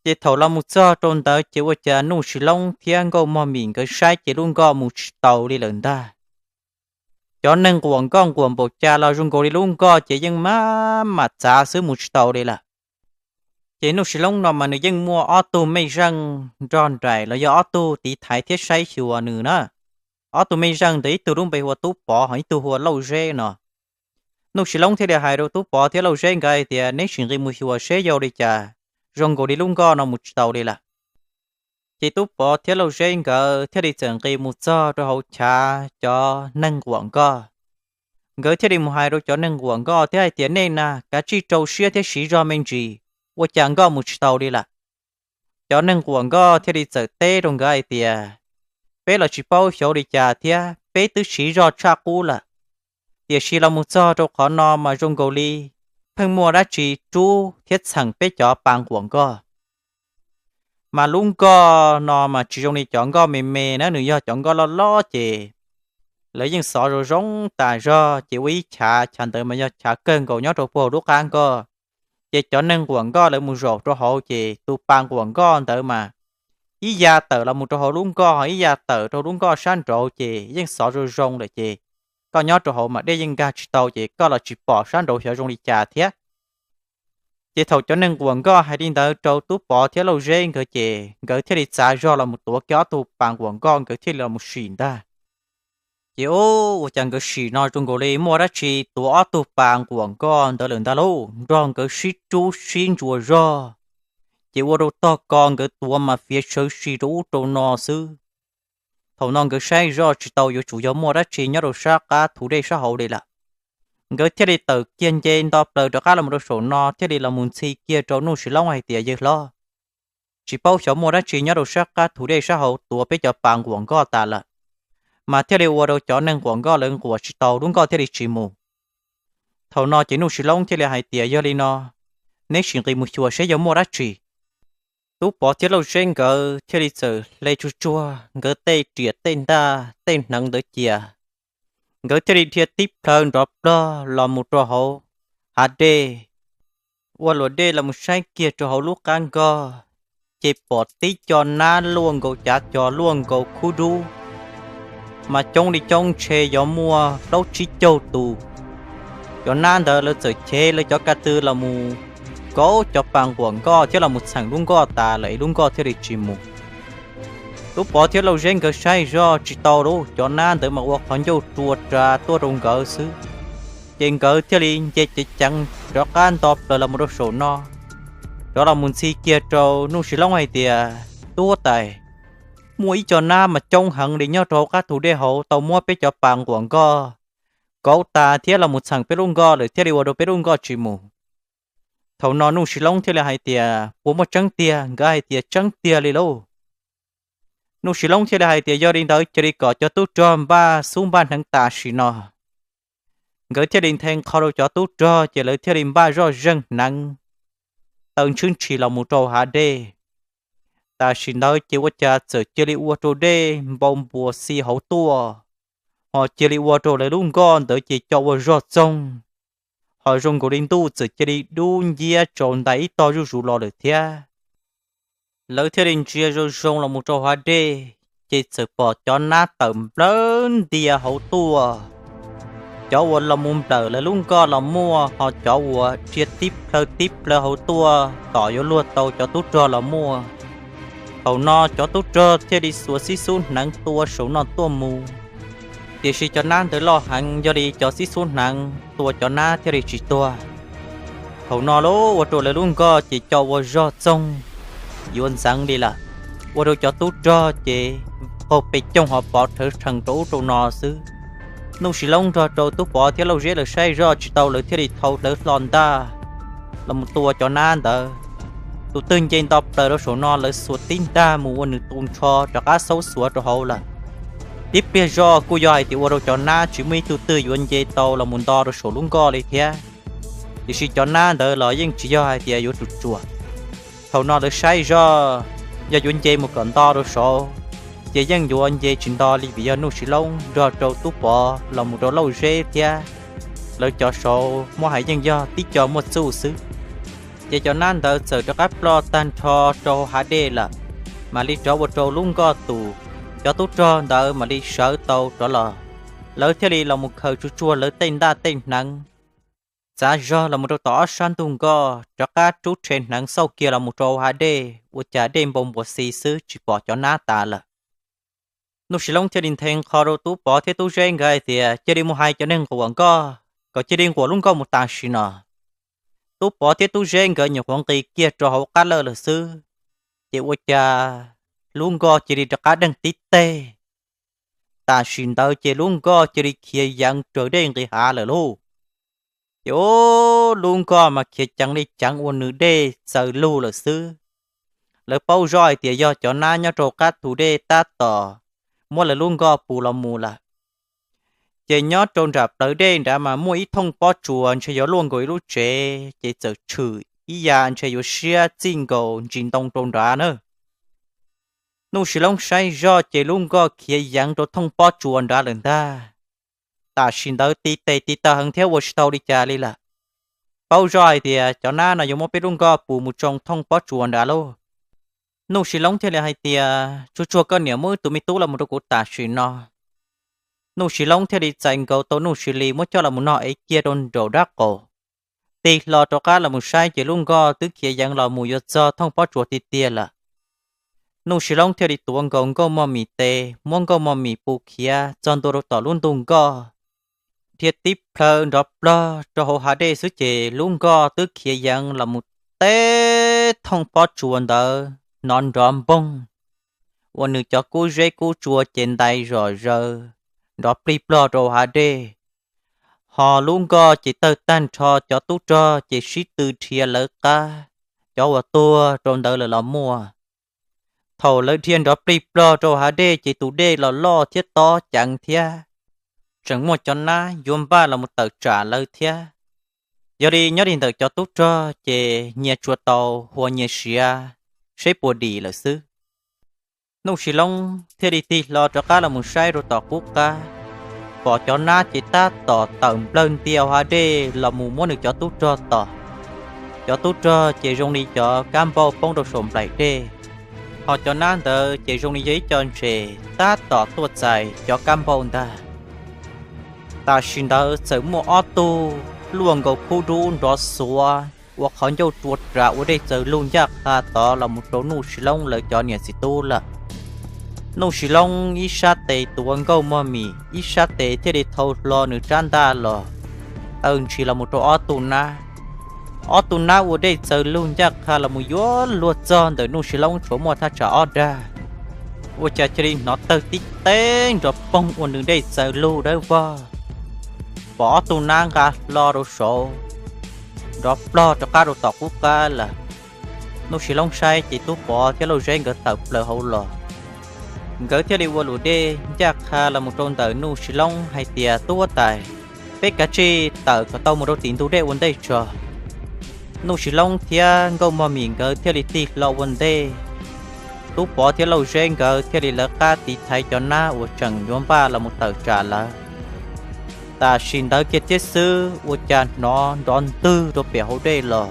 Ces thaum los mus txog rau ntawd ces ua cas Nuj Sis Loob thiab Nkauj Mog Mim nkawd saib ces lub nkoj mus tsis taus li lawm ntag. Cov neeg nquam nkoj nquam npaum cas los zoo nkaus li lub nkoj ces yeej maj mam txav xwb mus tsis tau li lawm. Ces Nuj Sis Loob no mas nws yeej muaj ob tug mej zeej nrog nraim los yog ob tug tiv thaiv thiab saib xyuas nws na. Ob tug mej zeej ntawd ib tug lub npe hu ua Tub Pov ho ib tug hu ua Lauj Zeb no. Nuj Sis Loob thiaj li hais rau Tub Pov thiab Lauj Zeb nkawd hais tias, neb sim nqis mus xyuas seb yog ua li cas, zoo nkaus li lub nkoj no mus tsis tau li lawm. Ces Tub Pov thiab Lauj Zeb nkawd thiaj li txawm nqis mus txog rau hauv chav cov neeg nquam nkoj. Nkawd thiaj li mus hais rau cov neeg nquam nkoj thiab hais tias, nej na kav tsij rau siab thiab siv zog me ntsis, ua cas nkoj mus tsis tau li lawm. Cov neeg nquam nkoj thiaj li txawm teb rau nkawd hais tias, peb los tsis paub xyov ua li cas thiab, peb twb siv zog tshaj qub lawm, tiam sis los mus txog rau qhov no mas zoo nkaus li pheej muaj dab tsi rub thiab txheem peb cov pa nquam nkoj. Mas lub nkoj no mas tsis zoo li cov nkoj me me na, nws yog cov nkoj loj loj ces lawv yeej xov zoo zoo tas zog, ces ua ib chav, chav ntawd mas yog chav kawg nkaus nyob rau puag lub qab nkoj. Ces cov neeg nquam nkoj lawv mus zaum rau hauv ces tus pa nquam nkoj ntawd mas ib ya tawm los mus rau hauv lub nkoj, ho ib ya tawm rau lub nkoj sab nraud ces yeej xov zoo zoo lawm ces koj nyob rau hauv mas dej yeej nkag tsis tau ces koj los tsis pom sab nraud xyov zoo li cas thiab. Ces thaum cov neeg nquam nkoj hais li ntawd rau Tub Pov thiab Lauj Zeb nkawd ces nkawd thiaj li txav zog los mus tuav kiag ob tug pa nquam nkoj, nkawd thiaj li los mus sim ntag. Ces ua cas nkawd sim no zoo nkaus li muaj dab tsi tuav ob tug pa nquam nkoj ntawd lawm ntag lauj, nrog nkawd sib rub sib ntsuas zog, ces ua rau tog ko nkawd tuav mas fiav sawv si rau ub rau no xwb. Thaum no nkawd saib zoj tsis tau yuav tsum yog muaj dab tsi nyob rau sab qab thu dej sab hauv li lawm. Nkawd thiaj li tawm kiag nce nto plaws rov qab los rau saum no thiaj li los mus ntxhi kiag rau Nuj Sis Loob hais tias, yawg hlob, tsis paub xyov muaj dab tsi nyob rau sab qab thu dej sab hauv tuav peb cov pa nquam nkoj tas lawm, mas thiaj li ua rau cov neeg nquam nkoj lawv nquam tsis tau, lub nkoj thiaj li tsis mus. Thaum no ces Nuj Sis Loob thiaj li hais tias, yog li no, neb sim nqis mus xyuas seb yog muaj dab tsi. Tub Pov thiab Lauj Zeb nkawd thiaj li txawm hle tsuag tsuag nkawd tej riam tej ntaj tej hneev ntawd cia. Nkawd thiaj li dhia tib plhaw nrov plog los mus rau hauv hav dej. Ua luam dej los mus saib kiag rau hauv lub qab nkoj, ces pom tib co nab luaj nkaus cav cos luaj nkaus khub dub, mas coob li coob ntshe yuav muaj plaub tsib caug tus. Cov nab ntawd lawv txawm chev lawv cov ka tw los mus kauv cov pas nquam nkoj thiab los mus txheem lub nkoj tas lawm es lub nkoj thiaj li tsis mus. Tub Pov thiab Lauj Zeb nkawd saib zoj tsis tau lauj, cov nab ntawd mas ua qhov ncauj rua ras tuaj rau nkawd xwb. Ces nkawd thiaj li nce ceev ceev rov qab nto plaws los mus rau saum no, rov los mus ntxhi kiag rau Nuj Sis Loob hais tias, Tub huab tais, muaj ib co nab mas coob heev li nyob rau hauv qab thu dej hauv tau muab peb cov pas nquam nkoj kauv tas thiab los mus txheem peb lub nkoj lawm thiaj li ua rau peb lub nkoj tsis mus. Thaum no Nuj Sis Loob thiaj li hais tias, Puas muaj tseeb tiag? Nkawd hais tias, Tseeb tiag li lauj. Nuj Sis Loob thiaj li hais tias, Yog li ntawd cia li kom cov tub rog npaj xub npaj hneev tam sim no. Nkawd thiaj li nthe nqho rau cov tub rog ces lawv thiaj li npaj zoj zeeg hneev taw ntshwb ntshis los mus rau hav dej. Tam sim ntawd ces ua cas txawm cia li ua rau dej npau npuas xi hauv tuaj, ho cia li ua rau lawv lub nkoj ntawd ces co ua zog txoog, ho zoo nkaus li ntuj txawm cia li dub nciab tsaus ntais ib tog zuj zus los lawm thiab. Lawv thiaj li ntsia zoo zoo los mus rau hav dej, ces txawm pom cov nab tawm nplawg ntia hauv tuaj. Cov uas los mus nplawm lawv lub nkoj los muaj, ho cov uas dhia tib plhaw tib plhaw hauv tuaj tom yuav luag tau cov tub rog los muaj. Thaum no cov tub rog thiaj li xuas xib xub hneev tua saum no tuaj mus, tiam sis cov nab ntawd loj heev, yog li cov xib xub hneev tua cov nab thiaj li tsis tuag. Thaum no lauj, ua rau lawv lub nkoj ces co ua zog txoog yuav ntxeev li lawm, ua rau cov tub rog ces qaug pes coog ho pov rhawv rhees rau ub rau no xwb. Nuj Sis Loob nrog rau Tub Pov thiab Lauj Zeb lawv saib zoj tsis tau, lawv thiaj li thau hlawv hlo ntaj los mus tua cov nab ntawd. Tus twg nce nto plaws rau saum no lawv xuas tib ntaj mus ua nws tu nrho rov qab xaub xuav rau hauv lawm. Tib pliag zoj kuj yog hais tias ua rau cov nab tsis muaj ib tug twg yuav nce tau los mus nto rau saum lub nkoj li thiab. Tiam sis cov nab ntawd los yeej tsis yog hais tias yuav tsuas tsuas. Thaum no lawv saib zoj, yog yuav nce mus kom nto rau saud, ces yeej yuav nce tsis nto li vim yog Nuj Sis Loob nrog rau Tub Pov los mus rau Lauj Zeb thiab lawv cov saud muab hais yeej yog tib co muaj txuj xwb. Ces cov nab ntawd txawm rov qab ploj tag nrho rau hav dej lawm, mam li rov ua rau lub nkoj tus, cov tub rog ntawd mam li sawv tau rov los. Lawv thiaj li los mus khaws tsuag tsuag lawv tej ntaj tej hneev, txav zog los mus rau tom ob sab ntug nkoj, rov qab rub rhe hneev xauj kiag los mus rau hav dej, ua cas dej npau npuas xi xwb tsis pom cov nab tas lawm. Nuj Sis Loob thiaj li nthe nqho rau Tub Pov thiab Tub Zeb nkawd hais tias, Cia li mus hais cov neeg nquam nkoj kom cia li nquam lub nkoj mus tam sim no. Tub Pov thiab Tub Zeb nkawd nyuam qhuav nqis kiag rau hauv qab lawj lawm xwb, ces ua cas lub nkoj cia li rov qab deeg tib teg. Tam sim ntawd ces lub nkoj cia li khiav yeev raws dej nqis hav lawm lauj. Ces lub nkoj mas khiav ceev li ceev ua nws dej txaws lug lawm xwb. Lawv paub zoj hais tias yog cov nab nyob rau qab thu dej tab tom muab lawv lub nkoj pus los mus lawm. Ces nyob rau nram plawv dej nrad mas muaj ib thooj pob tsuas ntshe yuav luaj nkaus ib lub tsev, ces txawm tshwm ib ya ntshe yuav siab txij nkaus ntsis ntoo rau nrad na. Nuj Sis Loob saib zoj ces lub nkoj khiav yeev rau thooj pob tsuas nrad lawm ntag. Tam sim ntawd tiv tes tiv taw heev thiab ua tsis tau li cas li lawm. Paub zoj hais tias cov nab no yuav muab peb lub nkoj pus mus tsoo thooj pob tsuas nrad lauj. Nuj Sis Loob thiaj li hais tias, Tsuag tsuag koj niam muab wb tus me tub los mus rau kuv tam sim no. Nuj Sis Loob thiaj li txais nkaus tau Nuj Sis Lis muab coj los mus nog ev kiag rau nraum dab qaum. Tig hlo rov qab los mus saib ces lub nkoj twb khiav yeev los mus yuav txog thooj pob tsuas tiag tiag lawm. Nuj Sis Loob thiaj li tuav nkaus Nkauj Moj Mim tes, muab Nkauj Moj Mim pus khiav txog ntua rau tom lub ntug nkoj, dhia tib plhaw nrov plog rau hauv hav dej xwb ces lub nkoj twb khiav yeev los mus teb thooj pob tsuas ntawd hnov nrov npoog, ua nws cov kub zeb kub tsua ces ntais zom zaws nrov plig plog rau hav dej. Ho lub nkoj ces tawg tag nrho, cov tub rog ces sib tw dhia lawv qab, cov uas tuag rau ntawd lawm los muaj. Thaum lawv dhia nrov plig plog rau hav dej ces tus dej los loj thiab tob ceev thiab, tseem muaj cov nab yuav npaj los mus tawm tsam lawv thiab. Yog li nyob li ntawm cov tub rog ces nyias tsuas tau hua nyias siav, seb puas dim lawm xwb. Nuj Sis Loob thiaj li tig hlo rov qab los mus saib rau tom qub qab, pom cov nab ces tab tom tawm nplawg ntia hav dej los mus muab nws cov tub rog tom. Cov tub rog ces zoo li cov kab npauj poob rau saum nplaim dej, ho cov nab ntawd ces zoo li yog ib co ntses tab tom tuaj txais cov kab npauj ntag. Tam sim ntawd txawm muaj ob tug luaj nkaus khub dub nrov xuav ua qhov ncauj rua ras ua dej txaws lug ncaj qha tod los mus rau Nuj Sis Loob lawv cov niam txiv tub lawm. Nuj Sis Loob ib sab tes tuav Nkauj Mog Mim, ib sab tes thiaj li thau hlo nws rab ntaj los, taw ntshis los mus rau ob tug nab. Ob tug nab ua dej txaws lug ncaj qha los mus yuav luag txog ntawm Nuj Sis Loob tshuav muaj thaj tsam ob dag, ua cas cia li hnov tawg tib teb nrov poog ua nws dej txaws lug dawb vog. Pom ob tug nab nqa hlo rau saud, nrov plog rov qab rau tom qub qab lawm. Nuj Sis Loob saib ces Tub Pov thiab Lauj Zeb nkawd tawm plaws hauv los. Nkawd thiaj li ua luam dej ncaj qha los mus rau ntawm Nuj Sis Loob hais tias, Tub huab tais, peb kav tsij tawm kom tau mus rau tim ntug dej ua ntej tso. Nuj Sis Loob thiab Nkauj Mog Mim nkawd thiaj li tig hlo ua ntej. Tub Pov thiab Lauj Zeb nkawd thiaj li lawv qab tiv thaiv cov nab uas tseem yuav npaj los mus tawm tsam lawv. Tam sim ntawd kiag thiab xwb ua cas hnov nrov ntwg rau pem hauv dej los,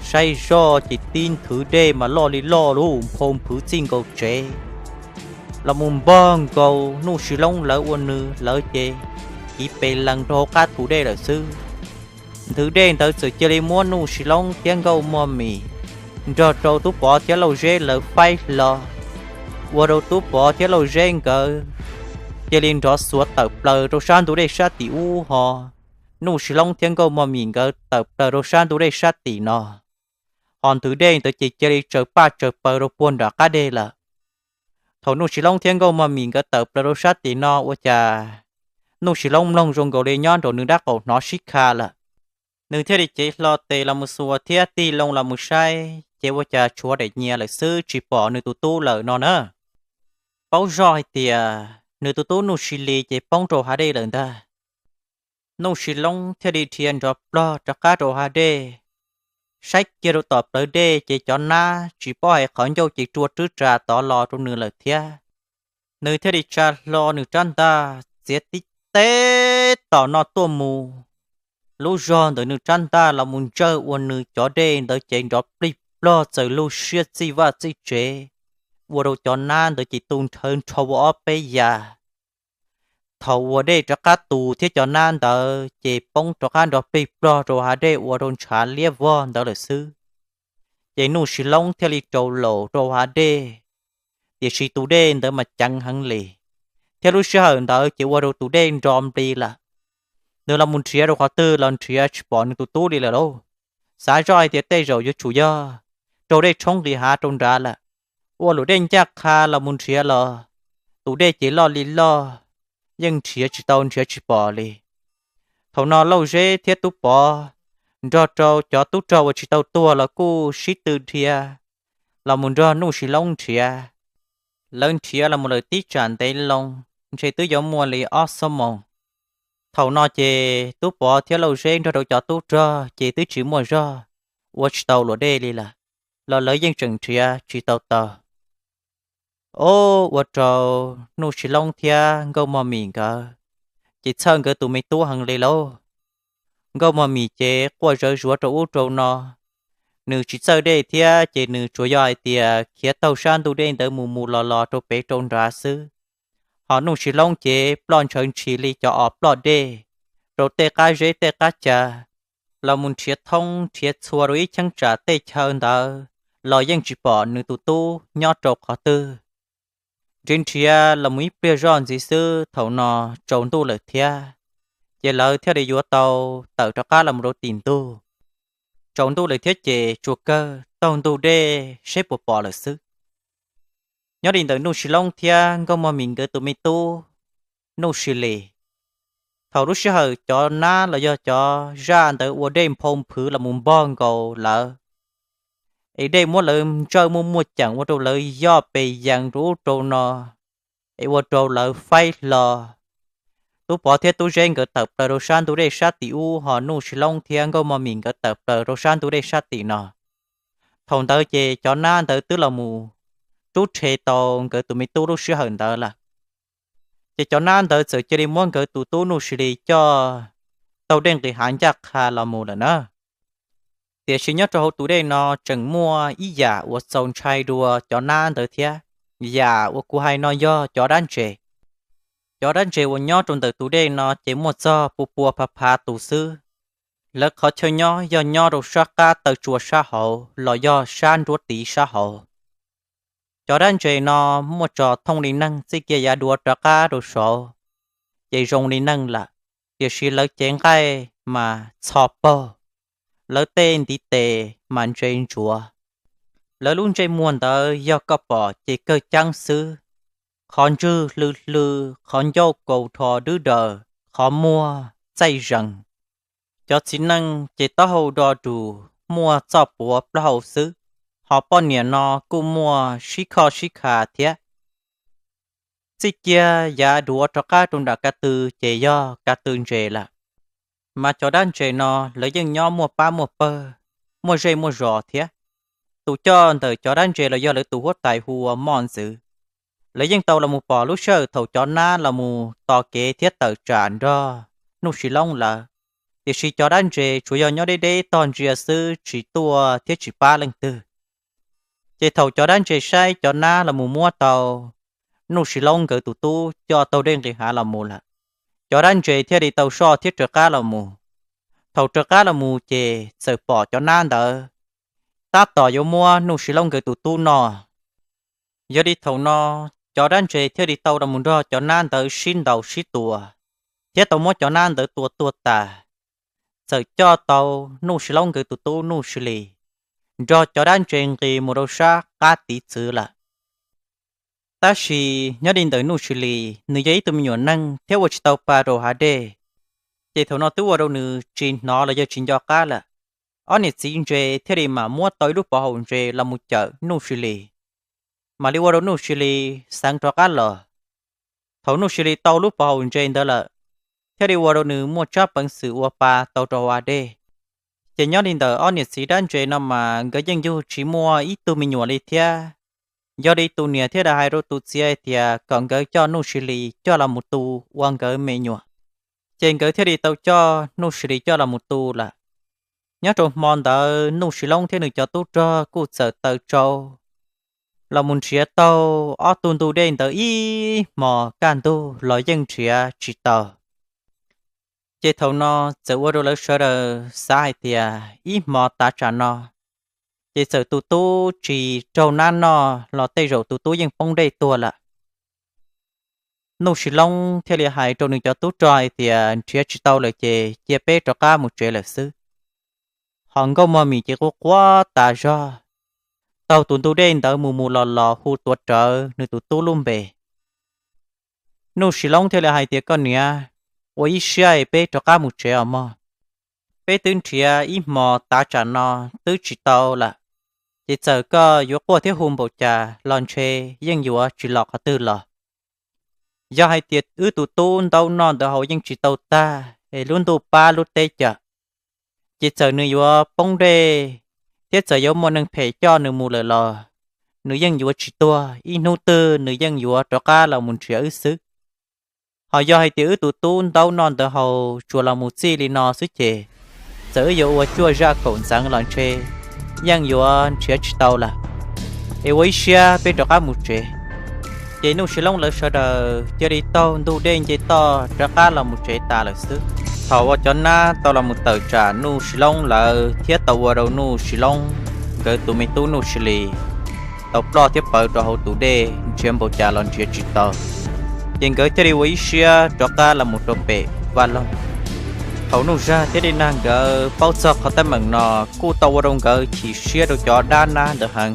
saib zoj ces tib nthwv dej mas loj li loj lub nphau nphwv txij nkaus tsev los mus npog nkaus Nuj Sis Loob lawv ua nws lawv ces kiv pes lees rau hauv qab tus dej lawm xwb. Nthwv dej ntawd txawm cia li muab Nuj Sis Loob thiab Nkauj Mog Mim nrog rau Tub Pov thiab Lauj Zeb lawv faib hlo, ua rau Tub Pov thiab Lauj Zeb nkawd cia li nrov xuav tawm plaws rau sab ntug dej sab tim ub ho Nuj Sis Loob thiab Nkauj Mog Mim nkawd tawm plaws rau sab ntug dej sab tim no. Ho nthwv dej ntawd ces cia li tsaws paj tsaws paws rau puag nram qab deg lawm. Thaum Nuj Sis Loob thiab Nkauj Mog Mim nkawd tawm plaws rau sab tim no ua cas Nuj Sis Loob mloog zoo nkaus li nyob nraum nws dab qaum hnov sib kha lawm. Nws thiaj li cev hlo tes los mus xuas thiab tig loo los mus saib ces ua cas tshuav daim nyias lawm xwb tsis pom nws tus tub lawm no na. Paub zoj hais tias nws tus tub Nuj Sis Lis ces poob rau hav dej lawm ntag. Nuj Sis Loob thiaj li dhia nrov plog rov qab rau hav dej, saib kiag rau tom plawv dej ces cov nab tsis paub hais qhov ncauj ces rua rwb ras tod los rau nws lawm thiab. Nws thiaj li tsa hlo nws rab ntaj txiav tib teb tom no tuaj mus. Lub zog ntawm nws rab ntaj los mus ntsawj ua nws cov dej ntawd ces nrov plig plog txawm lug siab txij vaj txij tsev, ua rau cov nab ntawd ces tu nrhawv nrho ua ob peb yas. Thaum uas dej rov qab tus thiab cov nab ntawd ces poob rov qab nrov plig plog rau hav dej ua rau ntshav liab vog ntawd lawm xwb. Ces Nuj Sis Loob thiaj li rau laum rau hav dej, tiam sis tus dej ntawd mas ceev heev li, thiab lub sij hawm ntawd ces ua rau tus dej nro npli lawm. Nws los mus nrhiav rau qhov twg los nrhiav tsis pom nws tus tub li lawm lauj. Xav zoj hais tias tej zaum yuav tsum yog raug dej tshoob nqis hav rau nrad lawm. Ua luam dej ncaj qha los mus nrhiav los, tus dej ces loj li loj, yeej nrhiav tsis tau nrhiav tsis pom li. Thaum no Lauj Zeb thiab Tub Pov nrog rau cov tub rog uas tsis tau tuag los kuj sib tw dhia los mus nrog Nuj Sis Loob nrhiav. Lawv nrhiav los mus lawm tib tsam ntev loo, ntshe twb yuav muaj li ob xuab moos. Thaum no ces Tub Pov thiab Lauj Zeb nrog rau cov tub rog ces twb tsis muaj zog, ua tsis tau luam dej li lawm, los lawv yeej tseem nrhiav tsis tau taus. Ob, ua rau Nuj Sis Loob thiab Nkauj Mog Mim nkawd ces txhawj nkawd tus me tub heev li lauj. Nkauj Mog Mim ces quaj zawv zuav rau ub rau no, nws tsis txawj dej thiab ces nws tsuas yog hais tias khiav taug sab ntug dej ntawd mus mus los los rau pem rau nrad xwb. Ho Nuj Sis Loob ces ploj ntshaw ntshis li cov os ploj dej rau tej qab zeb tej qab ca, los mus nrhiav thoob nrhiav txhua rau ib cheeb tsam tej chaw ntawd los yeej tsis pom nws tus tub nyob rau qhov twg. Nrhiav nrhiav los mus ib pliag zoj ntxiv xwb thaum no tsaus ntuj lawm thiab, ces lawv thiaj li yuav tau tawm rov qab los mus rau tim ntug. Tsaus ntuj lawm thiab ces tsuas kawg taug ntug dej seb puas pom lawm xwb. Nyob li ntawm Nuj Sis Loob thiab Nkauj Mog Mim nkawd tus me tub Nuj Sis Lis, thaum lub sij hawm cov nab los yog cov zaj ntawd ua dej nphau nphwv los mus npog nkaus lawv, es dej muab lawv ntsawj muaj muaj ceem ua rau lawv yoj pes yees rau ub rau no, es ua rau lawv faib hlo. Tub Pov thiab Tub Zeb nkawd tawm plaws rau sab ntug dej sab tim ub, ho Nuj Sis Loob thiab Nkauj Mog Mim nkawd tawm plaws rau sab ntug dej sab tim no. Thaum ntawd ces cov nab ntawd twb los mus rub rhe tau nkawd tus me tub lub sij hawm ntawd lawm. Ces cov nab ntawd txawm cia li muab nkawd tus tub Nuj Sis Lis coj taug dej nqis hav ncaj qha los mus lawm na. Tiam sis nyob rau hauv tus dej no tseem muaj ib yam uas txaus ntshai dua cov nab ntawd thiab. Yam uas kuv hais no yog cov dab ntses. Cov dab ntses uas nyob rau ntawm tus dej no ces muaj txog pua pua phav phav tus xwb. Lawv qhov chaw nyob yog nyob rau sab qab taw tsua sab hauv los yog sab nruab tiv sab hauv. Cov dab ntses no muaj tso thooj li neeg, txij kiag yav duav rov qab rau saud ces zoo li neeg lawm, tiam sis lawv cev nqaij mas txho paug, lawv tej ntiv tes mas ntse ntsuav. Lawv lub ntsej muag ntawd yog koj pom ces kawg ceeb xwb, qhov ntswg hlw hlw, qhov ncauj kaus rho dwb daws, qhov muag txaij zees. Cov txiv neej ces taub hau do rus, muaj txoj puav plaub hau xwb, ho poj niam no kuj muaj sib khoj sib kha thiab. Txij kiag yav duav rov qab rau nram ka tw ces yog ka tw ntses lawm, mas cov dab ntses no lawv yeej nyob muaj pab muaj pawg, muaj zej muaj zos thiab. Tus coj ntawm cov dab ntses los yog lawv tus huab tais hu ua Moj Ntxwv. Lawv yeej tau los mus pom lub sij hawm thaum cov nab los mus tos kev thiab tawm tsam nrog Nuj Sis Loob lawv, tiam sis cov dab ntses tsuas yog nyob deb deb tog ntsia xwb, tsis tuaj thiab tsis pab leej twg. Ces thaum cov dab ntses saib cov nab los mus muab tau Nuj Sis Loob nkawd tus tub coj taug dej nqis hav los mus lawm, cov dab ntses thiaj li tau soj thiab rov qab los mus. Thaum rov qab los mus ces txawm pom cov nab ntawd tab tom yuav muab Nuj Sis Loob nkawd tus tub noj. Yog li thaum no, cov dab ntses thiaj li tau los mus nrog cov nab ntawd sib ntaus sib tua, thiab tau muab cov nab ntawd tua tuag tas. Txawm coj tau Nuj Sis Loob nkawd tus tub Nuj Sis Lis nrog cov dab ntses nqis mus rau sab qab tiv txwv lawm. Tab sis nyob li ntawm Nuj Sis Lis, nws yog ib tug me nyuam neeg thiab ua tsis tau pa rau hav dej, ces thaum no twb ua rau nws tsis hnov los yog tsis nco qab lawm. Ob niam txiv ntses thiaj li mam muab tau ib lub pov haum ntses los mus cawm Nuj Sis Lis, mam li ua rau Nuj Sis Lis xeev rov qab los. Thaum Nuj Sis Lis tau lub pov haum ntses ntawd lawm, thiaj li ua rau nws muaj tsab peev xwm ua pa tau rau hav dej. Ces nyob li ntawm ob niam txiv dab ntses no mas nkawd yeej yug tsis muaj ib tug me nyuam li thiab. Yog li tus niam thiaj li hais rau tus txiv hais tias kom nkawd coj Nuj Sis Lis coj los mus tu ua nkawd me nyuam. Ces nkawd thiaj li tau coj Nuj Sis Lis coj los mus tu lawm. Nyob rau hmo ntawd Nuj Sis Loob thiab nws cov tub rog kuj txawm taws tsau los mus nrhiav taug ob tug ntug dej ntawd ib hmos kaj ntug los yeej nrhiav tsis tau. Ces thaum no txawm ua rau lawv sawv daws xav hais tias ib hmo tav tsam no, ces txawm tus tub tsis raug nab noj los tej zaum tus tub yeej poob dej tuag lawm. Nuj Sis Loob thiaj li hais rau nws cov tub rog hais tias nrhiav tsis tau lawm ces cia peb rov qab mus tsev lawm xwb. Ho Nkauj Mog Mim ces quaj quaj tas zog, taug tus ntug dej ntawd mus mus los los hu tuav rawv nws tus tub lub npe. Nuj Sis Loob thiaj li hais tias koj niam, ua ib siab peb rov qab mus tsev os mog. Peb twb nrhiav ib hmos tav tsam no twb tsis tau lawm, ces txawm koj yuav quaj thiab hu npaum cas los ntshe yeej yuav tsis los qhov twg los. Yog hais tias wb tus tub ntaub noj ntawd haus yeej tsis tau tag es lub ntuj pab lub teb cawm, ces txawm nws yuav poob dej thiab txawm yuav muaj neeg phem coj nws mus lawm los nws yeej yuav tsis tuag, ib hnub twg nws yeej yuav rov qab los mus nrhiav wb xwb. Ho yog hais tias wb tus tub ntaub noj ntawd haus tsuas los mus txij li no xwb ces txawm wb yuav ua cuaj zaj kaum ntxeev los ntshe yeej yuav nrhiav tsis tau lawm. Es ua ib siab peb rov qab mus tsev. Ces Nuj Sis Loob lawv sawv daws cia li taug ntug dej nce toj rov qab los mus tsev tas lawm xwb. Thaum uas cov nab tau los mus tawm tsam Nuj Sis Loob lawv thiab tau ua rau Nuj Sis Loob nkawd tus me tub Nuj Sis Lis tau ploj thiab pawv rau hauv tus dej nrhiav npaum cas los nrhiav tsis tau, ces nkawd thiaj li ua ib siab rov qab los mus rau pem vaj loog. Thaum Nuj Zaj thiab Dej Nag nkawd paub txog qhov teeb meem no kuj tau ua rau nkawd chim siab rau cov dab nab ntawd heev.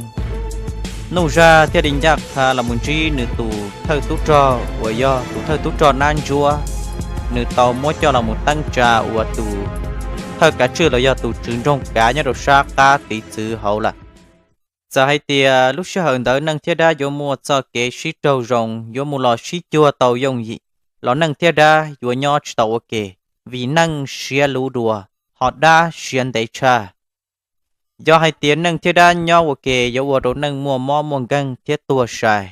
Nuj Zaj thiaj li ncaj qha los mus ntsib nws tus thawj tub rog uas yog tus thawj tub rog Nab Ntsuab, nws tau muab coj los mus teeb tsa ua tus thawj kav tswj los yog tus tswv nroog kav nyob rau sab qab tiv txwv hauv lawm. Txawm hais tias lub sij hawm ntawd neeg thiab dab yuav muaj txoj kev sib raug zoo, yuav mus los sib cuag tau yooj yim, los neeg thiab dab yuav nyob tsis tau ua ke, vim neeg siav luv dua, ho dab siav ntev tshaj. Yog hais tias neeg thiab dab nyob ua ke yuav ua rau neeg muaj mob muaj nkeeg thiab tuag sai,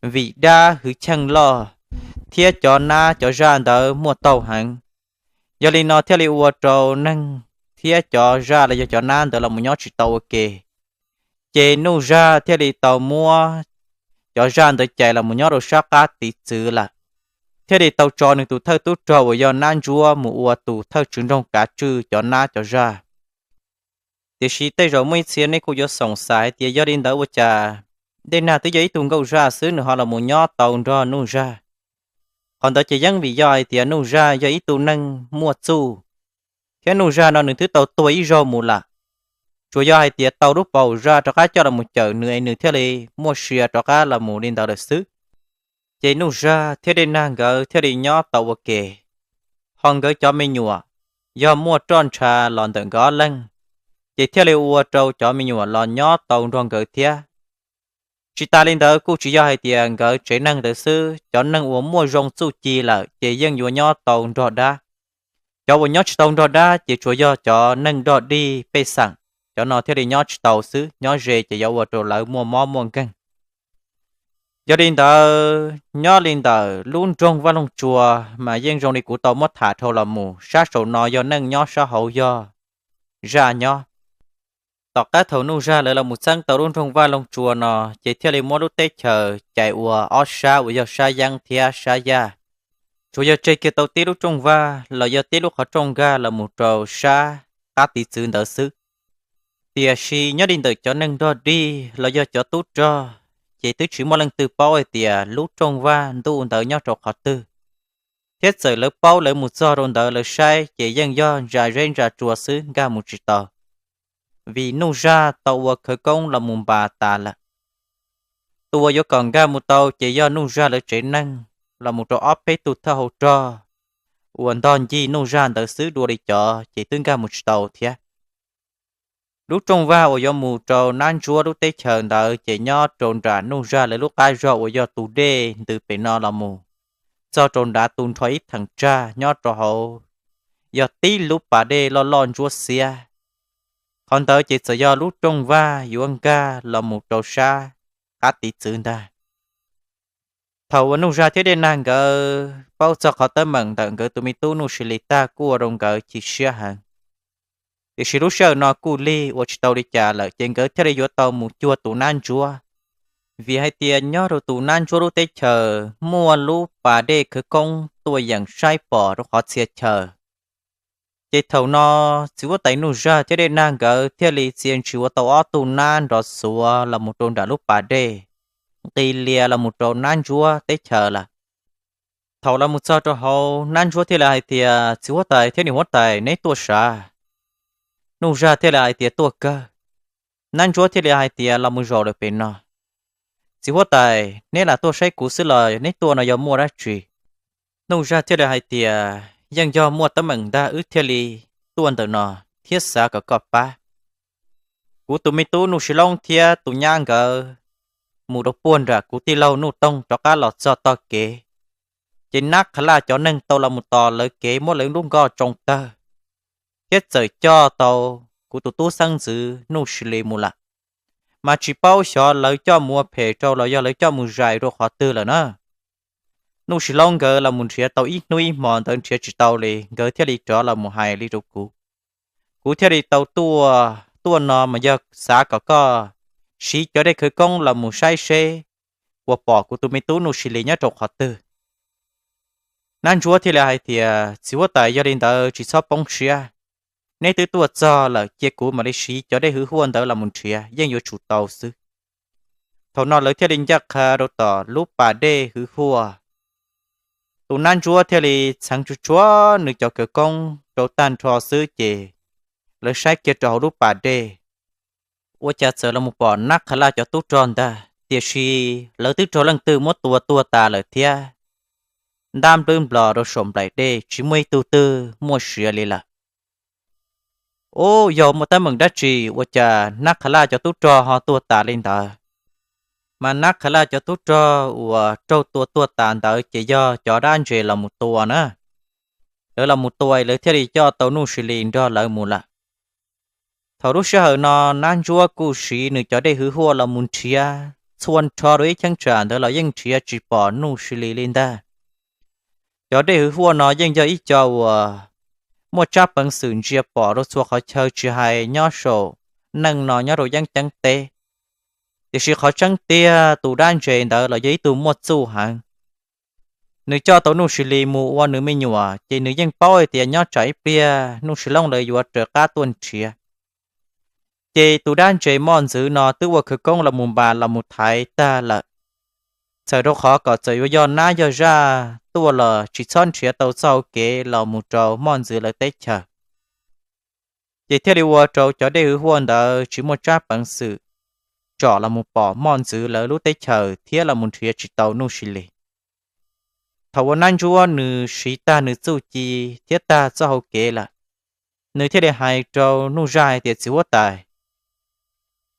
vim dab hwj chim loj thiab cov nab cov zaj ntawd muaj taug heev. Yog li no thiaj li ua rau neeg thiab cov zaj los yog cov nab ntawd los mus nyob tsis tau ua ke. Ces Nuj Zaj thiaj li tau muab cov zaj ntawd cais los mus nyob rau sab qab tiv txwv lawm, thiaj li tau tso nws tus thawj tub rog uas yog Nab Ntsuab mus ua tus thawj tswv nroog kav tswj cov nab cov zaj. Tiam sis tej zaum muaj ib txhia nej kuj yuav xoom xav hais tias yog li ntawd ua cas Dej Nag twb yog ib tug nkauj zaj xwb nws ho los mus nyob tau nrog Nuj Zaj. Qhov ntawd ces yeej vim yog hais tias Nuj Zaj yog ib tug neeg muaj txuj, thiab Nuj Zaj no nws twb tau tuag ib zaug mus lawm. Tsuas yog hais tias tau lub paus zaj rov qab coj los mus cawm nws es nws thiaj li muaj sia rov qab los mus li ntawd lawm xwb. Ces Nuj Zaj thiab Dej Nag nkawd thiaj li nyob tau ua ke. Ho nkawd cov me nyuam, yog muaj roj ntsha los ntawm nkawd ob leeg, ces thiaj li ua rau cov me nyuam los nyob tau nrog nkawd thiab. Tsis tas li ntawd kuj tsis yog hais tias nkawd tsev neeg ntawd xwb, cov neeg uas muaj zoo txuj ci lawm ces yeej yuav nyob tau nrog dab. Cov uas nyob tsis tau nrog dab ces tsuas yog cov neeg dog dig pej xeem, cov no thiaj li nyob tsis tau xwb, nyob ze ces yuav ua rau lawv muaj mob muaj nkeeg. Yog li ntawd nyob li ntawm lub nroog Vaj Loog Tsua mas yeej zoo li kuv tau muab tham dhau los mus, sab saum no yog neej nyob, sab hauv yog zaj nyob. Tom qab thaum Nuj Zaj lawv los mus txeeb tau lub nroog Vaj Loog Tsua no, ces thiaj li muab lub teb chaws cais ua ob sab uas yog sab yeeb thiab sab yaj. Tsuas yog tseg kiag tau tib lub rooj vag los yog tib lub qhov rooj nkag los mus rau sab qab tiv txwv ntawd xwb. Tiam sis nyob li ntawm cov neeg dog dig los yog cov tub rog, ces twb tsis muaj leej twg paub hais tias lub rooj vag ntuj ntawd nyob rau qhov twg. Thiab txawm lawv paub lawv mus txog rau ntawd lawv saib ces yeej yog ntsa zeb ntsa tsua xwb, nkag mus tsis tau, vim Nuj Zaj tau ua khawv koob los mus npas tas lawm. Tus uas yuav kom nkag mus tau ces yog Nuj Zaj lawv tsev neeg los mus rau ob peb tug thawj hauv rog uas ntog ncig Nuj Zaj ntawd xwb, dua li cov ces twb nkag mus tsis tau thiab. Lub rooj vag uas yuav mus rau Nab Ntsuab lub teb chaws ntawd ces nyob rau nram Nuj Zaj lawv lub qab zog uas yog tus dej ntws pem no los mus txog rau nrad tu nrho ib theem tsag nyob rau hauv, yog tib lub pas dej loj loj ntsuab xiab. Qhov ntawd ces txawm yog lub rooj vag yuav nkag los mus rau sab qab tiv txwv ntag. Thaum uas Nuj Zaj thiab Dej Nag nkawd paub txog qhov teeb meem ntawm nkawd tus me tub Nuj Sis Lis tag kuj ua rau nkawd chim siab heev. Tiam sis lub sij hawm no kuj lig ua tsis tau li cas lawm, ces nkawd thiaj li yuav tau mus cuag tus Nab Ntsuab, vim hais tias nyob rau tus Nab Ntsuab lub teb chaws muaj lub pas dej khawv koob tuaj yeem saib pom rau qhov txhia chaw. Ces thaum no txiv huab tais Nuj Zaj thiab Dej Nag nkawd thiaj li txia ntshis ua tau ob tug nab nrov xuav los mus rau nram lub pas dej, nqis lias los mus rau Nab Ntsuab teb chaws lawm. Thaum los mus txog rau hauv, Nab Ntsuab thiaj li hais tias, Txiv huab tais thiab niam huab tais, neb tuaj sav? Nuj Zaj thiaj li hais tias, Tuaj kawg. Nab Ntsuab thiaj li hais tias, Los mus zaum lawm pem no. Txiv huab tais, neb lam tuaj saib kuv xwb los neb tuaj no yog muaj dab tsi? Nuj Zaj thiaj li hais tias, Yeej yog muaj teeb meem ntag wb thiaj li tuaj ntawm no thiab xav kom koj pab. Kuv tus me tub Nuj Sis Loob thiab tus nyab nkawd mus rau puag nram kuv tij laug Nuj Toog rov qab los txog tog kev, ces Nab Qha Laj cov neeg tau los mus tos lawv kev muab lawv lub nkoj tsoo tawg, thiab txawm coj tau kuv tus tub xeeb ntxwv Nuj Sis Lis mus lawm. Mas tsis paub xyov lawv coj mus ua phem rau los yog lawv coj mus zais rau qhov twg lawm na. Nuj Sis Loob nkawd los mus nrhiav tau ib hnub ib hmo ntawd nrhiav tsis tau li, nkawd thiaj li rov los mus hais li rau kuv. Kuv thiaj li tau tuaj, tuaj no mas yog xav kom koj siv cov dej khawv koob los mus saib seb puas pom kuv tus me tub Nuj Sis Lis nyob rau qhov twg. Nab Ntsuab thiaj li hais tias, Txiv huab tais, yog li ntawd tsis txhob poob siab. Neb twb tuaj txog lawm, cia kuv mam li siv cov dej hwv huaj ntawd los mus nrhiav, yeej yuav tsum tau xwb. Thaum no lawv thiaj li ncaj qha rau tom lub pas dej hwv huaj. Tus Nab Ntsuab thiaj li txheev tsuag tsuag nws cov khawv koob rau tag nrho xwb ces lawv saib kiag rau hauv lub pas dej, ua cas txawm los mus pom Nab Qha Laj cov tub rog ntag, tiam sis lawv twb raug leej twg muab tua tuag tas lawm thiab, ntab nplwb nplos rau saum nplaim dej, tsis muaj ib tug twg muaj sia li lawm. Ub, yog muaj teeb meem dab tsi ua cas Nab Qha Laj cov tub rog ho tuag tas li ntawd? Mas Nab Qha Laj cov tub rog uas raug tua tuag tas ntawd ces yog cov dab ntse los mus tua na. Lawv los mus tua lawv thiaj li coj tau Nuj Sis Lis nrog lawv mus lawm. Thaum lub sij hawm no Nab Ntsuab kuj siv nws cov dej hwv huaj los mus nrhiav txhua nrho rau ib cheeb tsam ntawd los yeej nrhiav tsis pom Nuj Sis Lis li ntag. Cov dej hwv huaj no yeej yog ib co uas muaj tsab peev xwm ntsia pom rau txhua qhov chaw tsis hais nyob saum neej no nyob rau yeeb ceeb teb. Tiam sis qhov tseeb tiag tus dab ntses ntawd los yog ib tug muaj txuj heev. Nws coj tau Nuj Sis Lis mus ua nws me nyuam ces nws yeej paub hais tias nyob tsam ib pliag Nuj Sis Looj lawv yuav raws qab tuaj nrhiav. Ces tus dab ntses moj ntxwv no twb ua khawv koob los mus npas los mus thaiv tag lawm. Txawm rau qhov kom txawm yuav yog nab yog zaj tuaj los tsis txhob nrhiav tau txoj hau kev los mus rau moj ntxwv lawv teb chaws. Ces thiaj li ua rau cov dej hwv huaj ntawd tsis muaj tsab peev xwm tsom los mus pom moj ntxwv lawv lub teb chaws thiab los mus nrhiav tsis tau Nuj Sis Lis. Thaum uas Nab Ntsuab nws siv tag nws txuj ci thiab tag txoj hau kev lawm, nws thiaj li hais rau Nuj Zaj hais tias, txiv huab tais,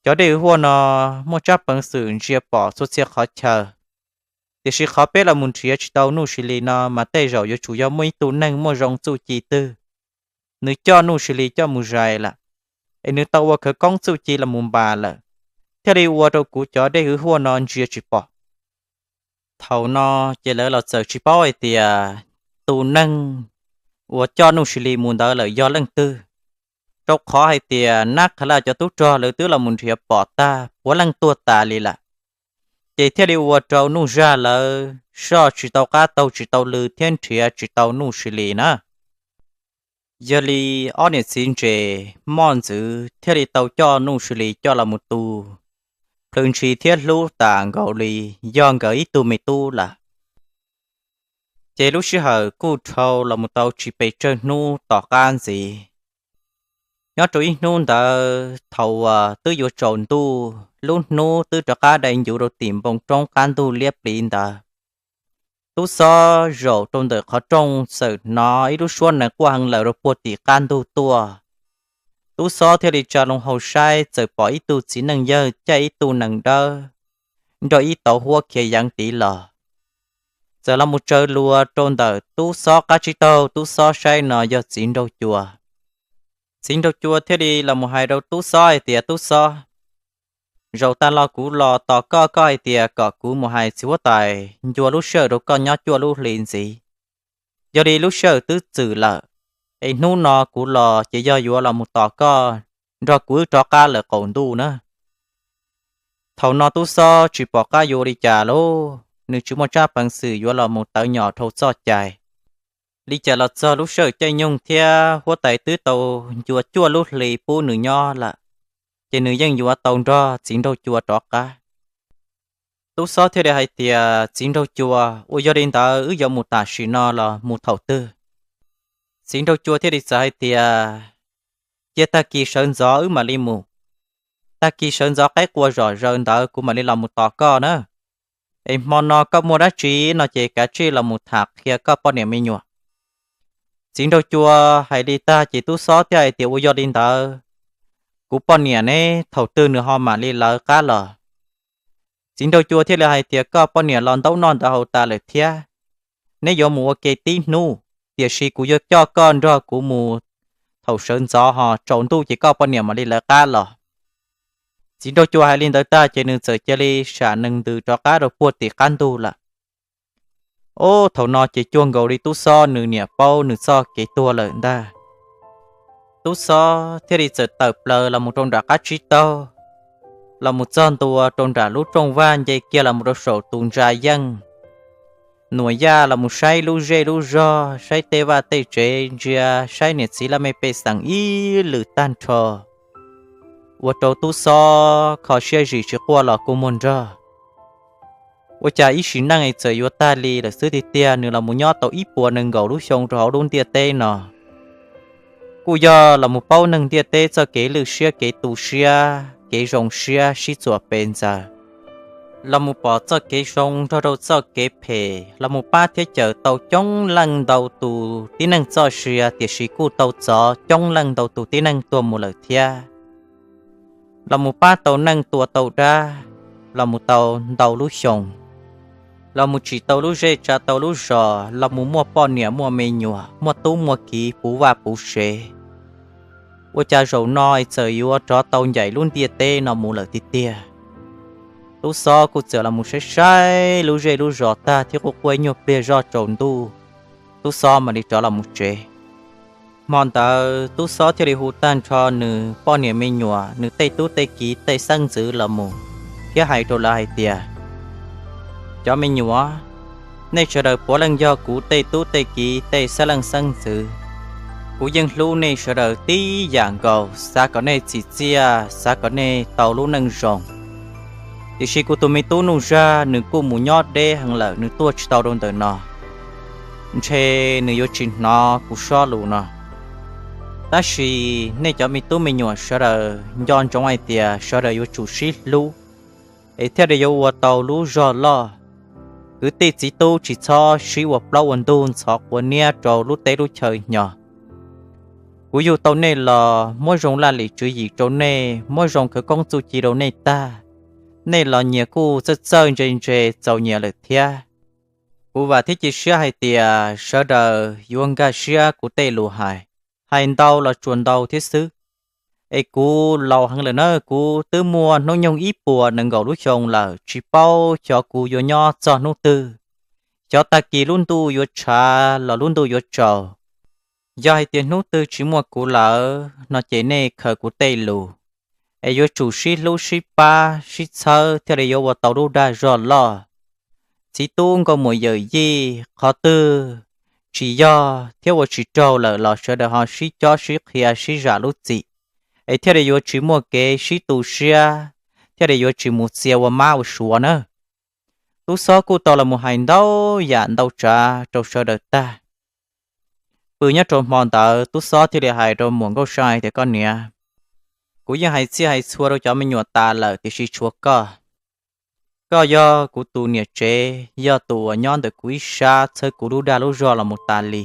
cov dej hwv huaj no muaj tsab peev xwm ntsia pom txhua txhia qhov chaw, tiam sis qhov peb los mus nrhiav tsis tau Nuj Sis Lis no mas tej zaum yuav tsum yog muaj ib tug neeg muaj zoo txuj ci twg, nws coj Nuj Sis Lis coj mus zais lawm, es nws tau ua khawv koob txuj ci los mus npas lawm, thiaj li ua rau kuv cov dej hwv huaj no ntsia tsis pom. Thaum no ces lawv los txawm tsis paub hais tias tus neeg uas coj Nuj Sis Lis mus ntawd lawm yog leej twg, rau qhov hais tias Nab Qha Laj cov tub rog lawv twb los mus nrhiav pom tag puav leej tuag tas li lawm. Ces thiaj li ua rau Nuj Zaj lawv soj tsis tau qab taug tsis tau lw thiab nrhiav tsis tau Nuj Sis Lis na. Yog li ob niam txiv ntses moj ntxwv thiaj li tau coj Nuj Sis Lis coj los mus tu plhws ntshis thiab hlub tas nkaus li yog nkawd ib tug me tub lawm. Ces lub sij hawm kuj dhau los mus tau tsis pes tsawg hnub tom qab ntxiv. Nyob rau ib hnub ntawd thaum uas twb yuav tsaus ntuj, lub hnub twb rov qab dai ncuv rau tim npoo roob qab ntug liab pliv ntawd, Tub Xob zaum rau ntawm qhov rooj txawm hnov ib lub suab nees quaj heev lawm rau puag tim qab ntug tuaj. Tub Xob thiaj li tsa loo hau saib txawm pom ib tug txiv neej yawg caij ib tug nees dawb nrog ib tauv huab khiav yeev tid los. Txawm los mus tsaws lua rau ntawm Tub Xob qab tsib taug, Tub Xob saib no yog Txiv Nraug Cua. Txiv Nraug Cua thiaj li los mus hais rau Tub Xob hais tias, Tub Xob, zaum tas los kuv los tos koj, koj hais tias kom kuv mus hais txiv huab tais ncua lub sij hawm rau koj nyob cuaj lub hli ntxiv. Yog li lub sij hawm twb txwm lawm, es hnub no kuv los ces yog yuav los mus tos koj nrog kuv wb rov qab lawm qaum ntuj na. Thaum no Tub Xob tsis pom qab yuav ua li cas lauj, nws tsis muaj tsab peev xwm yuav los mus tawv nyom dhau txoj cai. Li cas los txog lub sij hawm caij nyoog thiab huab tais twb tau ncua cuaj lub hli pub nws nyob lawm, ces nws yeej yuav tau nrog Txiv Nraug Cua rov qab. Tub Xob thiaj li hais tias, Txiv Nraug Cua, uas yog li ntawd wb yuav mus tam sim no los mus thaum twg? Txiv Nraug Cua thiaj li txawm hais tias, Cia tag kis sawv ntxov wb mam li mus. Tag kis sawv ntxov qaib qua zom zaws ntawd kuv mam li los mus tos koj na. Es hmo no koj muaj dab tsi no ces kav tsij los mus tham qhia koj poj niam me nyuam. Txiv Nraug Cua hais li tag ces Tub Xob thiaj hais tias, Ua yog li ntawd, kuv poj niam neb thaum twg nws ho mam li lawv qab los? Txiv Nraug Cua thiaj li hais tias, Koj poj niam los ntaub noj ntawv haus tas lawm thiab, neb yuav mus ua ke tib hnub, tiam sis kuv yuav coj koj nrog kuv mus thaum sawv ntxov ho tsaus ntuj ces koj poj niam mam li lawv qab los. Txiv Nraug Cua hais li ntawd tag ces nws txawm cia li sam nees ntws rov qab rau puag tim qab ntug lawm. Ob, thaum no ces cuag nkaus li Tub Xob nws niam paub nws txoj kev tuag lawm ntag. Tub Xob thiaj li txawm tawm plaws los mus rau nram qab tsib taug, los mus txog ntua rau nram lub rooj vag nce kiag los mus rau saum tus ntsa yeej. Nuam Yaj los mus saib lub zej lub zog, saib tej vaj tej tsev, ntsia saib niam txiv laj mej pej xeem ib lwm tag nrho, ua rau Tub Xob kho siab zim tsis quaj los kua muag nrog. Ua cas ib sim neej es txawm yuav tag li lawm xwb tiag tiag, nws los mus nyob tau ib puas nees nkaum lub xyoo rau hauv lub ntiaj teb no. Kuj yog los mus paub neeg ntiaj teb txoj kev lwj siab kev tu siab kev zoo siab sib txuas pes ntxaws, los mus pom txoj kev zoo nrog rau txoj kev phem, los mus pab thiab cawm tau coob leej ntau tus tib neeg txoj sia, tiam sis kuj tau txov coob leej ntau tus tib neeg tuag mus lawm thiab. Los mus pab tau neej tua tau dab, los mus tau ntau lub xyoo, los mus tsim tau lub zej tsa tau lub zos, los mus muaj poj niam muaj me nyuam, muaj tub muaj kiv puv vaj puv tsev. Ua cas zaum no es txawm yuav rov tau ncaim lub ntiaj teb no mus lawm tiag tiag. Tub Xob kuj txawm los mus saib saib lub zej lub zos tag thiab quaj quaj ib nyuag pliag zoj tsaus ntuj, Tub Xob mam li rov los mus tsev. Hmo ntawd Tub Xob thiaj li hu tag nrho nws poj niam me nyuam, nws tej tub tej kiv tej xeeb ntxwv los mus, thiab hais rau lawv hais tias, cov me nyuam, nej sawv daws puav leej yog kuv tej tub tej kiv tej xeeb leej xeeb ntxwv. Kuv yeej hlub nej sawv daws tib yam nkaus, xav kom nej txim txiaj, xav kom nej tau lub neej zoo. Tiam sis kuv tus me tub Nuj Zaj nws kuj mus nyob deb heev lawm, nws tuaj tsis tau rau ntawm no, ntshe nws yuav tsis hnov kuv sob lus no. Tab sis nej cov me tub me nyuam sawv daws nco ntsoov hais tias sawv daws yuav tsum sib hlub, es thiaj li yuav ua tau lub zog loj. Kwv tij txiv tub tsis txhob sib ua plaub ua ntug ntxhov quav niab rau lub teb lub chaw hnyo. Kuv yug tau nej los muab zoo laj lim tswv yim rau nej, muab zoo khawv koob txuj ci rau nej tag, nej los nyias kuj txawj txawj ntse ntse txaus nyias lawm thiab. Kuv vam thiab cia siab hais tias sawv daws yuav nkag siab kuv tej lus hais, hais ntau los tsuas ntau thiab xwb. Es kuv laus heev lawm na, kuv twb muaj hnub nyoog ib puas nees nkaum lub xyoo lawm, tsis paub xyov kuv yuav nyob txog hnub twg, xyov tag kis lub ntuj yuav tshav los lub ntuj yuav tsaus. Yog hais tias hnub twg tsis muaj kuv lawm no ces nej khaws kuv tej lus, es yuav tsum sib hlub sib pab sib txhawb thiaj li yuav ua tau lub dag zog loj. Txiv tub nkauj muam yawm yij qhov twg tsis yog thiab ua tsis raug lawm los sawv daws ho sib cob sib qhia sib zam lub txim, es thiaj li yuav tsis muaj kev sib tu siab, thiaj li yuav tsis mus txia ua mab ua suav na. Tub Xob kuj tau los mus hais ntau yam ntau tsav rau sawv daws tag. Pw nyob rau hmo ntawd Tub Xob thiaj li hais rau Muam Nkauj Seej tias, koj niam, kuv yeej hais txhij hais txhua rau cov me nyuam tas lawm tiam sis tshuav koj. Koj yog kuv tus niam tsev, yog tus uas nyob ntawm kuv ib sab txhawb kuv lub dag lub zog los mus tas li,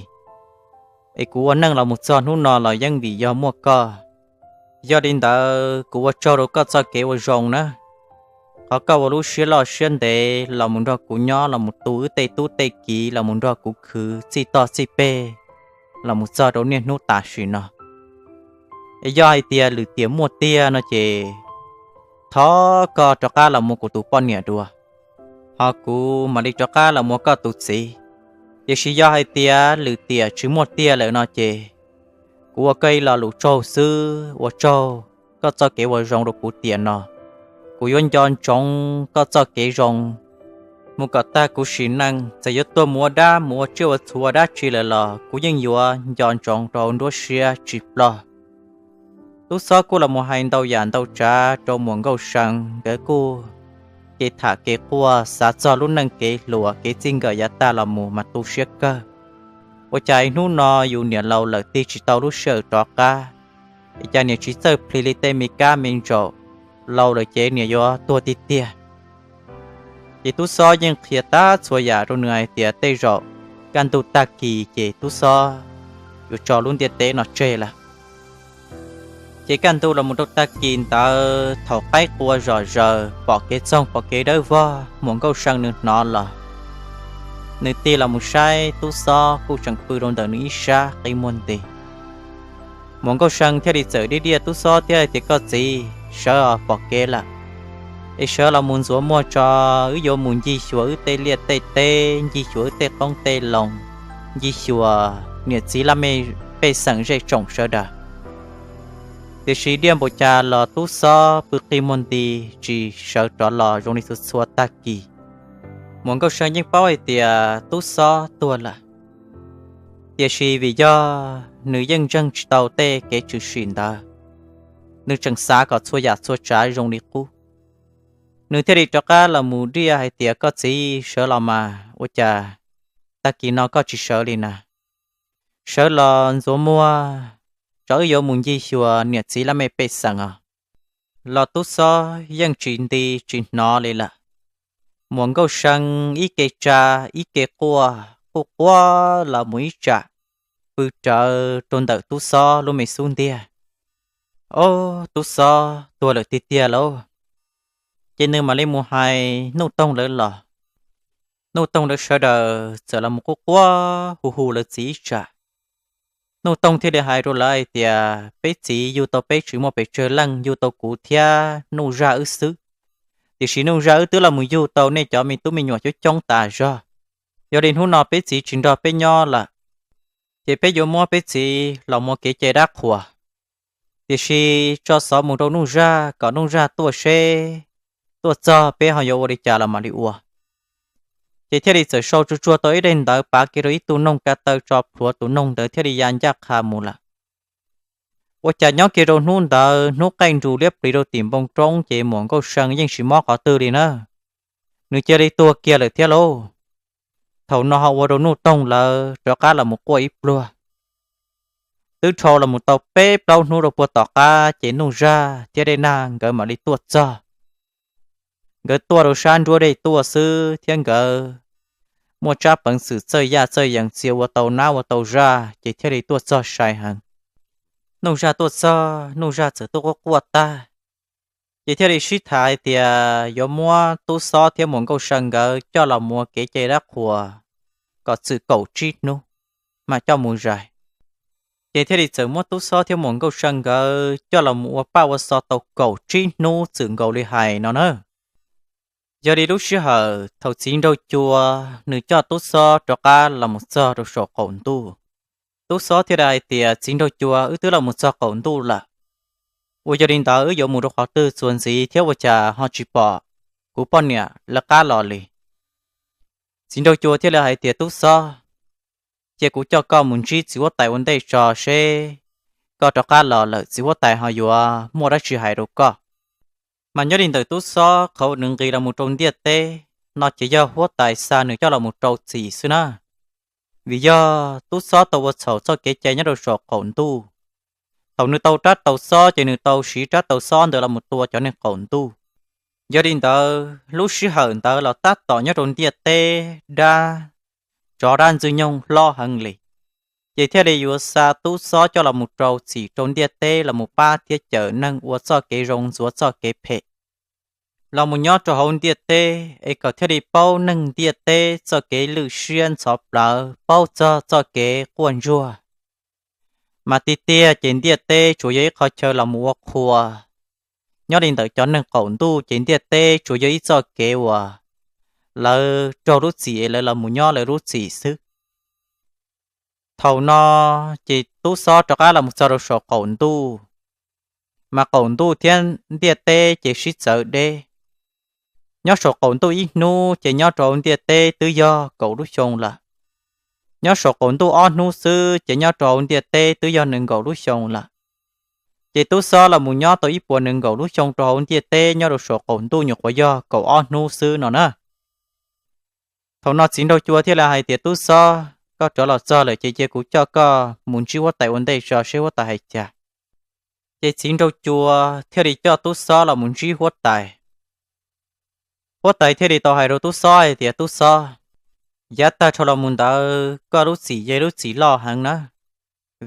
es kuv ua neej los mus txog hnub no los yeej vim yog muaj koj. Yog li ntawd kuv ua tsaug rau koj txoj kev ua zoo na, qhov koj ua lub siab loj siab ntev los mus nrog kuv nyob, los mus tu wb tej tub tej kiv, los mus nrog kuv khwv txij toj txij peg los mus txog rau niaj hnub tam sim no. Es yog hais tias lwm tiam muaj tiag no ces thov koj rov qab los mus kuv tus poj niam dua, ho kuv mam li rov qab los mus koj tus txiv. Tiam sis yog hais tias lwm tiam tsis muaj tiag lawm no ces kuv ua koj ib lo lus tsaug xwb, ua tsaug koj txoj kev ua zoo rau kuv tiam no. Kuv yuav nco ntsoov koj txoj kev zoo mus kom tag kuv sim neej, txawm yuav tuag mus ua dab mus ua tsiaj ua txhu ua dab tsi lawm los kuv yeej yuav nco ntsoov rau hauv nruab siab tsis ploj. Tub Xob kuj los mus hais ntau yam ntau tsav rau Muam Nkauj See, nkawd kuj kev tham kev quaj xav txog lub neej kev hluas kev txij nkawm yav tag los mus mas tu siab kawg. Ua cas ib hnub no yus niam laus lawm tig tsis tau lub sij hawm rov qab, es cas niam tsis txawj plhis li tej me kab me ntsaum, laus lawm ces niam yuav tuag tiag tiag. Ces Tub Xob yeej qhia tag txhua yam rau nws hais tias tej zaum kaj ntug tag kis ces Tub Xob yuav tso lub ntiaj teb no tseg lawm. Ces kaj ntug los mus rau tag kis ntawd thaum qaib qua zom zaws pom kev txoog pom kev dawb vog Muam Nkauj See nws hnov los, nws tig los mus saib Tub Xob kuj tseem pw rau ntawm nws ib sab qi muag nti. Muam Nkauj See thiaj li txawm diaj diaj Tub Xob thiab hais tias, koj txiv, sawv os, pom kev lawm, es sawv los mus ntxuav muag tso, wb yuav mus ncig xyuas wb tej liaj tej teb, ncig xyuas wb tej qoob tej loo, ncig xyuas niam txiv laj mej pej xeem zej tsoom sawv daws. Tiam sis diaj npaum cas los Tub Xob pw qi muag nti tsis sawv rov los zoo li txhua txhua tag kis. Muam Nkauj See yeej paub hais tias Tub Xob tuag lawm, tiam sis vim yog nws yeej ntseeg tsis tau tej kev tshwm sim ntawd, nws tseem xav kom txhua yam txhua tsav zoo li qub. Nws thiaj li rov qab los mus diaj hais tias, koj txiv, sawv los mas, ua cas tag kis no koj tsis sawv li na? Sawv los ntxuav muag, tsam wb yuav mus ncig xyuas niam txiv laj mej pej xeem os. Los Tub Xob yeej tsis nti tsis hnov li lawm. Muam Nkauj See ib ke tsa ib ke quaj quj quaj los mus ib tsam, pw rawv rau ntawm Tub Xob lub me xub ntiag. Ob, Tub Xob tuag lawm tiag tiag lauj. Ces nws mam li mus hais Nuj Toog lawv los. Nuj Toog lawv sawv daws txawm los mus quaj quaj hu hu lawv txiv ib tsam. Nuj Toog thiaj li hais rau lawv hais tias, peb txiv yug tau peb tsis muaj pes tsawg leej, yug tau kuv thiab Nuj Zaj wb xwb. Tiam sis Nuj Zaj wb twb los mus yug tau nej cov me tub me nyuam coob coob tas zog. Yog li hnub no peb txiv tsis nrog peb nyob lawm, ces peb yuav muab peb txiv los mus ua kev cai dab qhuas. Tiam sis tso xov mus rau Nuj Zaj kom Nuj Zaj tuaj seb, tuaj txog peb ho yuav ua li cas los mam li ua. Ces thiaj li txawm sau tsuag tsuag tau ib daim ntawv pav kiag rau ib tug noog ka taw tso plhuav, tus noog ntawd thiaj li ya ncaj qha mus lawm. Ua cas nyob kiag rau hnub ntawd hnub qaij nrus liab pliv rau tim npoo roob ces Muam Nkauj See yeej tsis mob qhov twg li na. Nws cia li tuag kiag lawm thiab lauj. Thaum no ho ua rau Nuj Toog lawv rov qab los mus quaj ib pluag. Twb dhau los mus tau peb plaub hnub rau puag tom qab ces Nuj Zaj thiab Dej Nag nkawd mam li tuaj txog. Nkawd tuaj rau sab nruab dej tuaj xwb thiab nkawd muaj tsab peev xwm txawj yaj txawj yees txia ua tau nab ua tau zaj ces thiaj li tuaj txog sai heev. Nuj Zaj tuaj txog, Nuj Zaj txawm tuaj quaj quaj tag, ces thiaj li sib tham hais tias yuav muab Tub Xob thiab Muam Nkauj See nkawd coj los mus ua kev cai dab qhuas kom txwm kaum tsib hnub mas coj mus zais. Ces thiaj li txawm muab Tub Xob thiab Muam Nkauj See nkawd coj los mus ua paj ua xo tau kaum tsib hnub txwm nkaus li hais no na. Yog li lub sij hawm thaum txiv nraug cua nws coj Tub Xob rov qab los mus txog rau saum qaum ntuj, Tub Xob thiaj li hais tias, txiv nraug cua, wb twb los mus txog qaum ntuj lawm, ua yog li ntawd wb yuav mus rau qhov twg txuas ntxiv thiab ua cas ho tsis pom kuv poj niam lawv qab los li? Txiv nraug cua thiaj li hais tias, Tub Xob, cia kuv coj koj mus ntsib txiv huab tais ua ntej tso seb koj rov qab los lawm txiv huab tais ho yuav muaj dab tsi hais rau koj. Mas nyob li ntawm Tub Xob qhov nws nqis los mus rau ntiaj teb no ces yog huab tais xa nws coj los mus rau txim xwb na. Vim yog Tub Xob tau ua txhaum txoj kev cai nyob rau saum qaum ntuj. Thaum nws tau rab taus xob ces nws tau siv rab taus xob ntawd los mus tua cov neeg qaum ntuj. Yog li ntawd lub sij hawm ntawd los tab tom nyob rau ntiaj teb dab tsov dab ntxwg nyoog hlob heev li, ces thiaj li yuav xa Tub Xob coj los mus rau txim rau ntiaj teb los mus pab thiab cawm neeg ua txoj kev zoo ntxuav txoj kev phem los mus nyob rau hauv ntiaj teb es kom thiaj li paub neeg ntiaj teb txoj kev lwj siab ntxhov plawv, paub txog txoj kev quaj ntsuag. Mas tiag tiag ces ntiaj teb tsuas yog ib qhov chaw los mus ua qhua. Nyob li ntawm cov neeg qaum ntuj ces ntiaj teb tsuas yog ib txoj kev uas lawv raug lub txim es lawv los mus nyob lawv lub txim xwb. Thaum no ces Tub Xob rov qab los mus txog rau saum qaum ntuj, mas qaum ntuj thiab ntiaj teb ces sib txawv deb. Nyob saum qaum ntuj ib hnub ces nyob rau hauv ntiaj teb twb yog kaum lub xyoo lawm. Nyob saum qaum ntuj ob hnub xwb ces nyob rau hauv ntiaj teb twb yog nees nkaum lub xyoo lawm. Ces Tub Xob los mus nyob tau ib puas nees nkaum lub xyoo rau hauv ntiaj teb nyob rau saum qaum ntuj nyuam qhuav yog kaum ob hnub xwb no na. Thaum no txiv nraug cua thiaj li hais tias, Tub Xob, koj rov los txog lawm ces cia kuv coj koj mus ntsib huab tais ua ntej tso seb huab tais hais cas. Ces txiv nraug cua thiaj li coj Tub Xob los mus ntsib huab tais. Huab tais thiaj li tau hais rau Tub Xob hais tias, Tub Xob, yav tag dhau los mus ntawd koj lub txim yog lub txim loj heev na,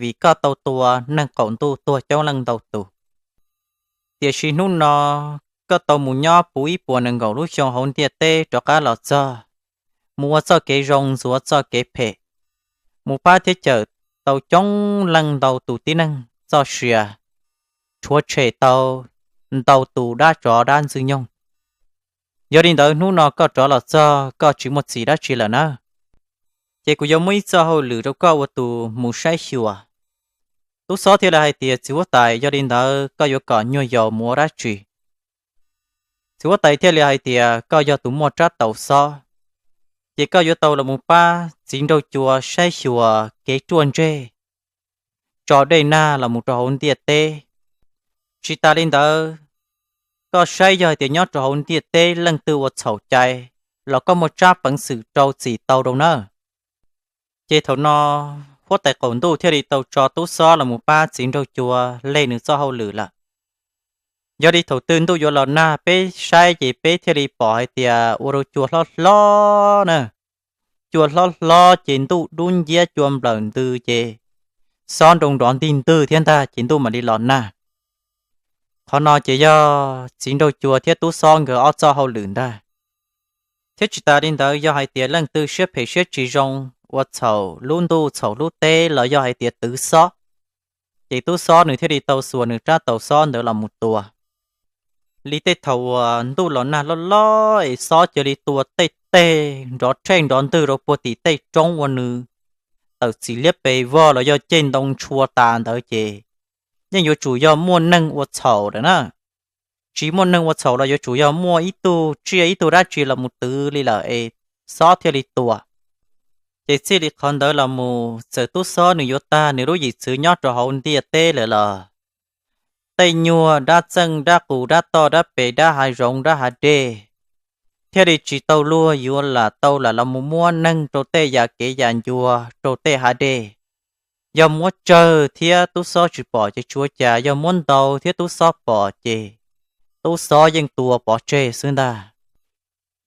vim koj tau tua neeg qaum ntuj tuag coob leej ntau tus. Tiam sis hnub no koj tau mus nyob puv ib puas nees nkaum lub xyoo hauv ntiaj teb rov qab los txog, mus ua txoj kev zoo ntxuav txoj kev phem, mus pab thiab cawm tau coob leej ntau tus tib neeg txoj sia, rhuav tshem tau ntau tus dab tsov dab ntxwg nyoog. Yog li ntawd hnub no koj rov los txog koj tsis muaj txim dab tsi lawm na, ces kuv yuav muab ib txoj hauj lwm rau koj ua tus mus saib xyuas. Tub Xob thiaj li hais tias, Txiv huab tais, yog li ntawd koj yuav kom nyuag yaus mus ua dab tsi? Txiv huab tais thiaj li hais tias, Koj yog tus muaj rab taus xob, ces koj yuav tau los mus pab txiv nraug cua saib xyuas kev ruaj ntseg tso dej nag los mus rau hauv ntiaj teb. Tsis tas li ntawd, koj saib yog hais tias nyob rau hauv ntiaj teb leej twg ua txhaum cai los koj muaj tsab peev xwm rau txim tau rau na. Ces thaum no huab tais qaum ntuj thiaj li tau tso Tub Xob los mus pab txiv nraug cua leg nws txoj hauj lwm lawm. Yog li thaum twg ntuj yuav los nag peb saib ces peb thiaj li pom hais tias ua rau cua hlob hlob na. Cua hlob hlob ces ntuj dub nciab cua nplawm ntws ces xob nroo nrov ntig ntwg thiab ntag ces ntuj mam li los nag. Qhov no ces yog txiv nraug cua thiab Tub Xob nkawd ob txoj hauj lwm ntag. Thiab tsis tas li ntawd yog hais tias leej twg siab phem siab tsis zoo ua txhaum lub ntuj txhaum lub teb los yog hais tias twv xob. Ces tub xob nws thiaj li tau xuas nws rab taus xob ntawd los mus tua. Li tej thaum uas ntuj los nag loj loj es xob cia li tua tej teg nrov rhej nrov ntwg rau puag tim tej roob uas nws tawm txiv liab pes vog los yog ceg ntoo ntshua tas ntawd ces yeej yuav tsum yog muaj neeg ua txhaum lawm na. Tsis muaj neeg ua txhaum los yuav tsum yog muaj ib tug tsiaj ib tug dab tsi los mus twv li lawm es xob thiaj li tua. Ces txij li qhov ntawd los mus txawm tub xob nws yuav tag nws lub yim txwv nyob rau hauv ntiaj teb lawm los tej nyuag dab txeej dab qus dab toj dab pes dab hav zoov dab hav dej thiaj li tsis tau luag yuav lam tau lam los mus muab neeg rau tej yam kev yam ncua rau tej hav dej. Yog muab tsawg thiab tub xob tsis pom ces tsis ua cas, yog muab ntau thiab tub xob pom ces tub xob yeej tua pov tseg xwb ntag.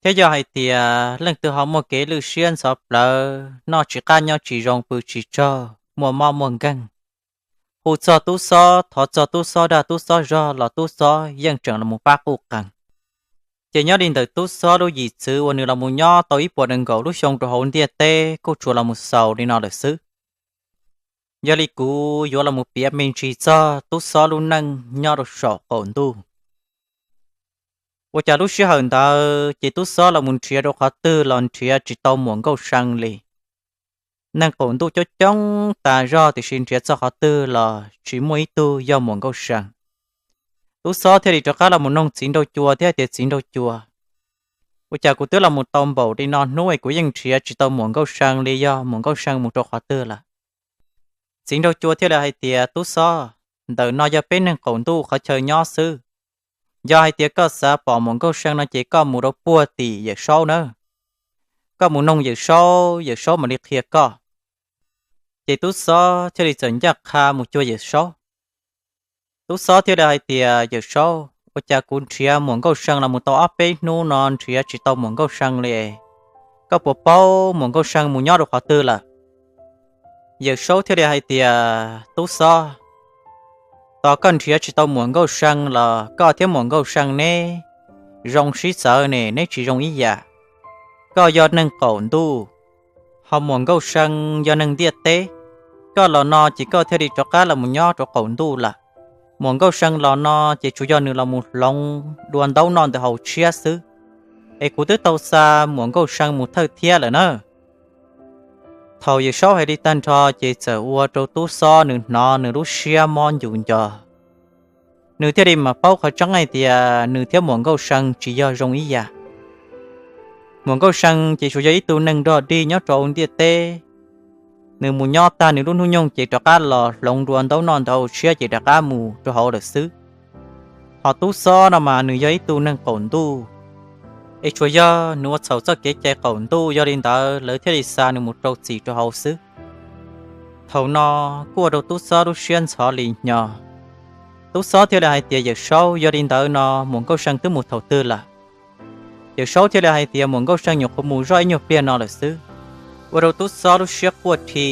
Thiab yog hais tias leej twg ho muaj kev lwj siab ntxhov plawv, noj tsis qab nyob tsis zoo pw tsis tsaug muaj mob muaj nkeeg, hu txog tub xob thov txog tub xob dag tub xob zog los tub xob yeej tseem los mus pab quj qees. Ces nyob li ntawm tub xob lub yim txwv uas nws los mus nyob tau ib puas nees nkaum lub xyoo rau hauv ntiaj teb kuj tsuas los mus xaus li no lawm xwb. Yog li kuv yuav los mus piav me ntsis txog tub xob lub neej nyob rau saum qaum ntuj. Ua cas lub sij hawm ntawd ces tub xob los mus nrhiav rau qhov twg los nrhiav tsis tau muam nkauj see li. Neeg qaum ntuj coob coob tas zog tiam sis nrhiav txog qhov twg los tsis muaj ib tug yog muam nkauj see. Tub xob thiaj li rov qab los mus noog txiv nraug cua thiab tias txiv nraug cua, ua cas kuv twb los mus tau npaum li no hnub es kuv yeej nrhiav tsis tau muam nkauj see li, yog muam nkauj see mus rau qhov twg lawm? Txiv nraug cua thiaj li hais tias tub xob, ntawm no yog peb neeg qaum ntuj qhov chaw nyob xwb. Yog hais tias koj xav pom muam nkauj see no ces koj mus rau puag tim yawm saub nawb. Koj mus noog yawm saub, yawm saub mam li qhia koj. Ces tub xob thiaj li txawm ncaj qha mus cuag yawm saub. Tub xob thiaj li hais tias yawm saub, ua cas kuv nrhiav muam nkauj see los mus tau ob peb hnub no nrhiav tsis tau muam nkauj see li. Koj puas paub muam nkauj see mus nyob rau qhov twg lawm? Yawm saub thiaj li hais tias tub xob, tos koj nrhiav tsis tau muam nkauj see los koj thiab muam nkauj see neb zoo sib txawv ne, neb tsis zoo ib yam. Koj yog neeg qaum ntuj, ho muam nkauj see yog neeg ntiaj teb. Koj los no ces koj thiaj li rov qab los mus nyob rau qaum ntuj lawm. Muam nkauj see los no ces tsuas yog nws los mus hloov dua ntaub noj ntawm hauv tshiab xwb, es kuv twb tau xa muam nkauj see mus thawj thiab lawm na. Thaum yawm saub hais li tag nrho ces txawm ua rau tub xob nws hnov nws lub siab mob ncus nco. Nws thiaj li mam paub qhov tseeb hais tias nws thiab muam nkauj see tsis yog zoo ib yam. Muam nkauj see ces tsuas yog ib tug neeg nrog dig nyob rau hauv ntiaj teb. Nws mus nyob tag nws lub hnub nyoog ces rov qab los hloov dua ntaub noj ntawm hauv tshiab ces rov qab mus rau hauv lawm xwb. Ho tub xob no mas nws yog ib tug neeg qaum ntuj, es tsuas yog nws ua txhaum txoj kev cai qaum ntuj, yog li ntawd lawv thiaj li xa nws mus rau txim rau hauv xwb. Thaum no kuj ua rau tub xob lub siab ntxhov li hnyo. Tub xob thiaj li hais tias yawm saub, yog li ntawd no muam nkauj see twb mus thaum twg lawm? Yawm saub thiaj li hais tias muam nkauj see nyuam qhuav mus zoj ib nyuag pliag no lawm xwb. Ua rau tub xob lub siab quaj rhi,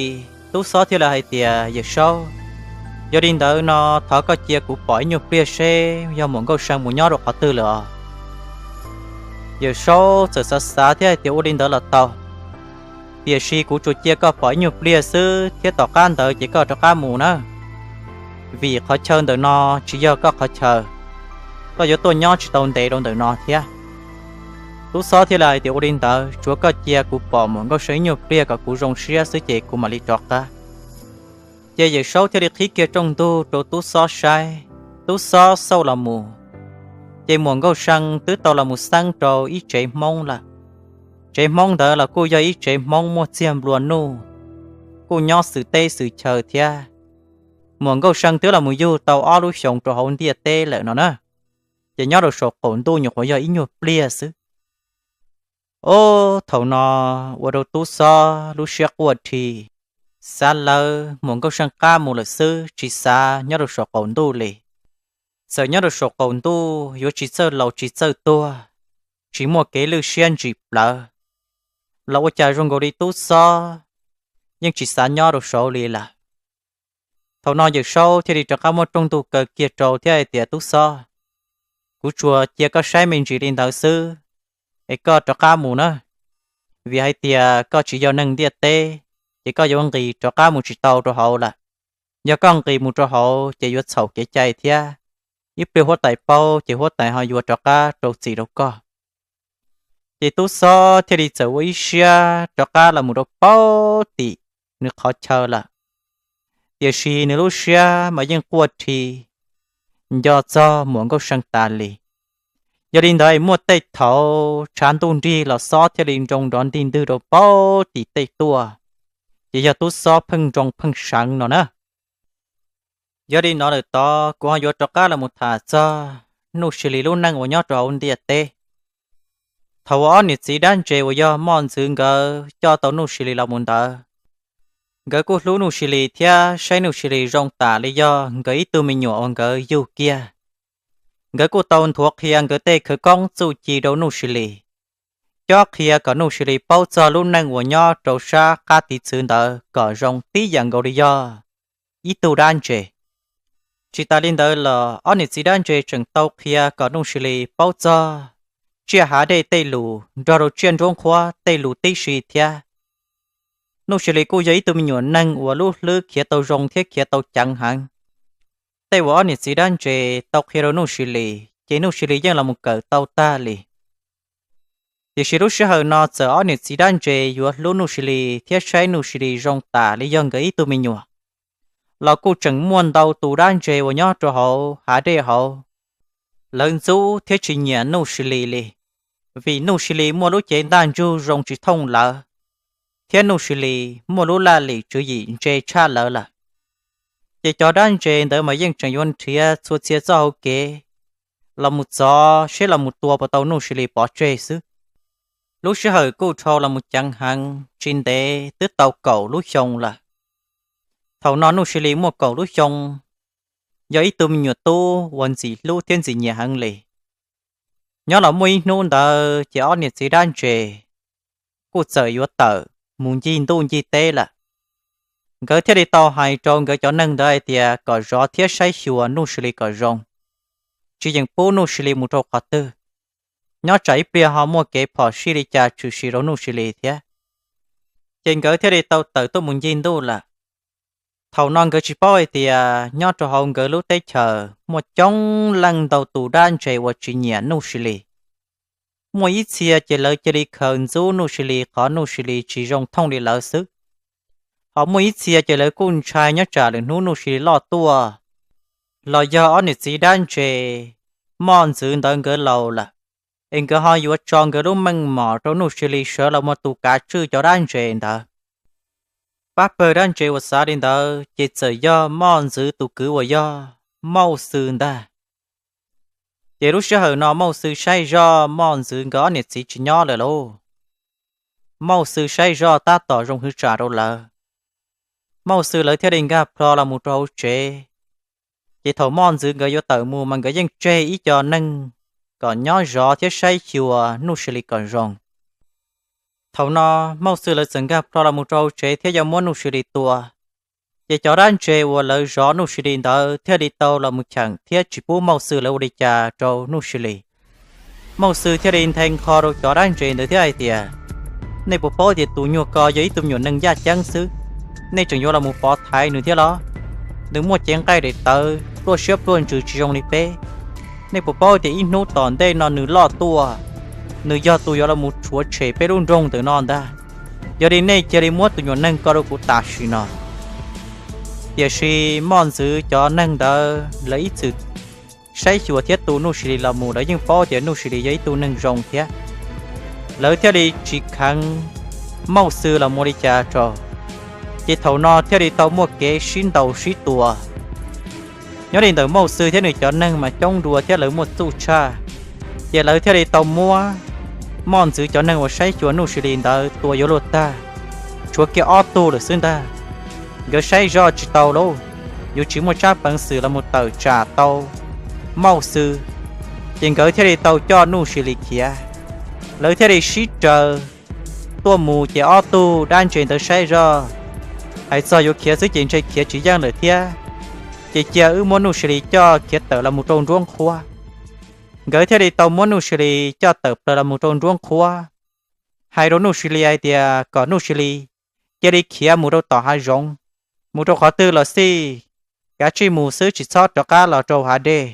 tub xob thiaj li hais tias yawm saub, yog li ntawd no thov koj cia kuv pom ib nyuag pliag seb yog muam nkauj see mus nyob rau qhov twg lawm os. Yawm saub txawm xav xav thiab hais tias ua li ntawd los tau, tiam sis kuv tsuas cia koj pom ib nyuag pliag xwb thiab tom qab ntawd ces koj rov qab mus na, vim qhov chaw ntawm no tsis yog koj qhov chaw, koj yuav tuaj nyob tsis tau ntev rau ntawm no thiab. Tub xob thiaj li hais tias ua li ntawd tsuav koj cia kuv pom muam nkauj see ib nyuag pliag kom kuv zoo siab xwb ces kuv mam li rov qab. Ces yawm saub thiaj li qhib kiag rooj ntug rau tub xob saib, tub xob xauj los mus, ces muam nkauj see twb tau los mus xeeb rau ib tsev hmoob lawm. Tsev hmoob ntawd los kuj yog ib tsev hmoob muaj txiag nplua nuj, kuj nyob xwm teb xwm chaw thiab. Muam nkauj see twb los mus yug tau ob lub xyoos rau hauv ntiaj teb lawm no na, ces nyob rau saum qaum ntuj nyuam qhuav yog ib nyuag pliag xwb. Ob, thaum no ua rau tub xob lub siab quaj rhi, xav lawv muam nkauj see qab mus lawm xwb tsis xav nyob rau saum qaum ntuj li. Txawm nyob rau saum qaum ntuj yuav tsis txawj laus tsis txawj tuag, tsis muaj kev lwj siab ntsim plawv, los ua cas zoo nkaus li tub xob yeej tsis xav nyob rau saud li lawm. Thaum no yawm saub thiaj li rov qab muab rooj ntug kaw kiag rau thiab hais tias tub xob, kuv tsuas cia koj saib me ntsis li ntawd xwb, es koj rov qab mus na, vim hais tias koj tsis yog neeg ntiaj teb, ces koj yuav nqis rov qab mus tsis tau rau hauv lawm. Yog koj nqis mus rau hauv ces yuav txhaum kev cai thiab, ib pliag huab tais paub ces huab tais ho yuav rov qab rau txim rau koj. Ces tub xob thiaj li txawm ua ib siab rov qab los mus rau paub tim nws qhov chaw lawm. Tiam sis nws lub siab mas yeej quaj rhi nco txog muam Nkauj See tas li. Yog li ntawd muaj tej thaum tshav ntuj nrig los xob thiaj li nroo nrov ntig ntwg rau paub tim tej tuaj, ces yog tub xob pheej nroo pheej seev no na. Yog li no lawm tod kuv ho yuav rov qab los mus tham txog Nuj Si Lis lub neej uas nyob rau hauv ntiaj teb. Thaum uas ob niam txiv dab ntses uas yog Moj Ntxwv nkawd coj tau Nuj Si Lis los mus ntawd, nkawd kuj hlub Nuj Si Lis thiab saib Nuj Si Lis zoo tas li yog nkawd ib tug me nyuam uas nkawd yug kiag. Nkawd kuj tau nthuav qhia nkawd tej khawv koob txuj ci rau Nuj Si Lis, cob qhia kom Nuj Si Lis paub txog lub neej uas nyob rau sab qab tiv txwv ntawd kom zoo tib yam nkaus li yog ib tug dab ntses. Tsis tas li ntawd los ob niam txiv dab ntses tseem tau qhia kom Nuj Si Lis paub txog tsiaj hav dej tej lus nrog rau tsiaj nruab nqhuab tej lus tib si thiab. Nuj Si Lis kuj yog ib tug me nyuam neeg uas lub hlwb khiav tau zoo thiab khiav tau ceev heev. Tej uas ob niam txiv dab ntses tau qhia rau Nuj Si Lis ces Nuj Si Lis yeej los mus kawm tau tag li. Tiam sis lub sij hawm no txawm ob niam txiv dab ntses yuav hlub Nuj Si Lis thiab saib Nuj Si Lis zoo tas li yog nkawd ib tug me nyuam, los kuj tseem muaj ntau tus dab ntses uas nyob rau hauv hav dej hauv, lawv ntxub thiab tsis nyiam Nuj Si Lis li, vim Nuj Si Lis muaj lub cev ntaj ntsug zoo tsis thooj lawv, thiab Nuj Si Lis muaj lub laj lim tswv yim ntse tshaj lawv lawm. Ces cov dab ntses ntawd mas yeej tseem yuav nrhiav txhua txhia txoj hau kev los mus txov seb los mus tua puas tau Nuj Si Lis pov tseg xwb. Lub sij hawm kuj dhau los mus ceev heev, tsis ntev twb tau kaum lub xyoo lawm. Thaum no Nuj Si Lis muaj kaum lub xyoo, yog ib tug me nyuam tub uas ntxim hlub thiab ntxim nyiam heev li. Nyob los muaj ib hnub ntawd ces ob niam txiv dab ntses kuj txawm yuav tawm mus ncig ntuj ncig teb lawm. Nkawd thiaj li tau hais rau nkawd cov neeg ntawd hais tias kom zov thiab saib xyuas Nuj Si Lis kom zoo, tsis yeem pub Nuj Si Lis mus rau qhov twg, nyob tsam ib pliag ho muaj kev phom sij li cas tshwm sim rau Nuj Si Lis thiab. Ces nkawd thiaj li tau tawm tuaj mus ncig ntuj lawm. Thaum no nkawd tsis paub hais tias nyob rau hauv nkawd lub teb chaws muaj coob leej ntau tus dab ntses uas tsis nyiam Nuj Si Lis. Muaj ib txhia ces lawv cia li khaws ntxub Nuj Si Lis qhov Nuj Si Lis tsis zoo thooj li lawv xwb. Ho muaj ib txhia ces lawv kuj ntshai nyob tsam lwm hnub Nuj Si Lis loj tuaj los yog ob niam txiv dab ntses Moj Ntxwv ntawd nkawd laus lawm, es nkawd ho yuav tso nkawd lub meej mom rau Nuj Si Lis sawv los mus tus kav tswj cov dab ntses ntawd. Pab pawg dab ntses uas xav li ntawd ces txawm yog Moj Ntxwv tus kwv uas yog Mauj Xwm ntag. Ces lub sij hawm no Mauj Xwm saib zoj Moj Ntxwv nkawd ob niam txiv tsis nyob lawm lauj. Mauj Xwm saib zoj tab tom zoo hwv tsam rau lawv. Mauj Xwm lawv thiaj li nkag plho los mus rau hauv tsev. Ces thaum Moj Ntxwv nkawd yuav tawm mus mas nkawd yeej tseg ib co neeg kom nyob zov thiab saib xyuas Nuj Si Lis kom zoo. Thaum no Mauj Xwm lawv txawm nkag plho los mus rau hauv tsev thiab yuav muab Nuj Si Lis tua. Ces cov dab ntses uas lawv zov Nuj Si Lis ntawd thiaj li tau los mus cheem thiab tsis pub Mauj Xwm lawv ua li cas rau Nuj Si Lis. Mauj Xwm thiaj li nthe nqho rau cov dab ntses ntawd thiab hais tias, nej puas paub tias tus nyuag ko yog ib tug me nyuam neeg yaj ceeb xwb, nej tseem yuav los mus pov thaiv nws thiab los? Nws muaj cev nqaij daim tawv pluaj siab pluaj ntsws tsis zoo li peb. Nej puas paub tias ib hnub tom ntej no nws loj tuaj, nws yog tus yuav los mus rhuav tshem peb lub nroog ntawm no ntag. Yog li nej cia li muab tus nyuam neeg ko rau kuv tam sim no. Tiam sis Moj Ntxwv cov neeg ntawd lawv ib txwm saib xyuas thiab tu Nuj Si Lis los mus, lawv yeej paub tias Nuj Si Lis yog ib tug neeg zoo thiab. Lawv thiaj li tsis kheev Mauj Xwm los mus li cas rau. Ces thaum no thiaj li tau muaj kev sib ntaus sib tua. Nyob li ntawm Mauj Xwm thiab nws cov neeg mas coob dua thiab lawv muaj txuj tshaj, ces lawv thiaj li tau muab Moj Ntxwv cov neeg uas saib xyuas Nuj Si Lis ntawd tua yuav luag tag, tshuav kiag ob tug lawm xwb ntag. Nkawd saib zoj tsis tau lauj, yuav tsis muaj tsab peev xwm los mus tawm tsam tau Mauj Xwm, ces nkawd thiaj li tau coj Nuj Si Lis khiav. Lawv thiaj li sib raws tuaj mus, ces ob tug dab ntses ntawd saib zoj, hais txog yuav khiav xwb ces ntshe khiav tsis yeej lawm thiab, ces cia wb muab Nuj Si Lis coj khiav tawm los mus rau nruab nqhuab. Nkawd thiaj li tau muab Nuj Si Lis coj tawm plaws los mus rau nruab nqhuab, hais rau Nuj Si Lis hais tias kom Nuj Si Lis cia li khiav mus rau tom hav zoov, mus rau qhov twg los xij, kav tsij mus xwb tsis txhob rov qab los rau hav dej.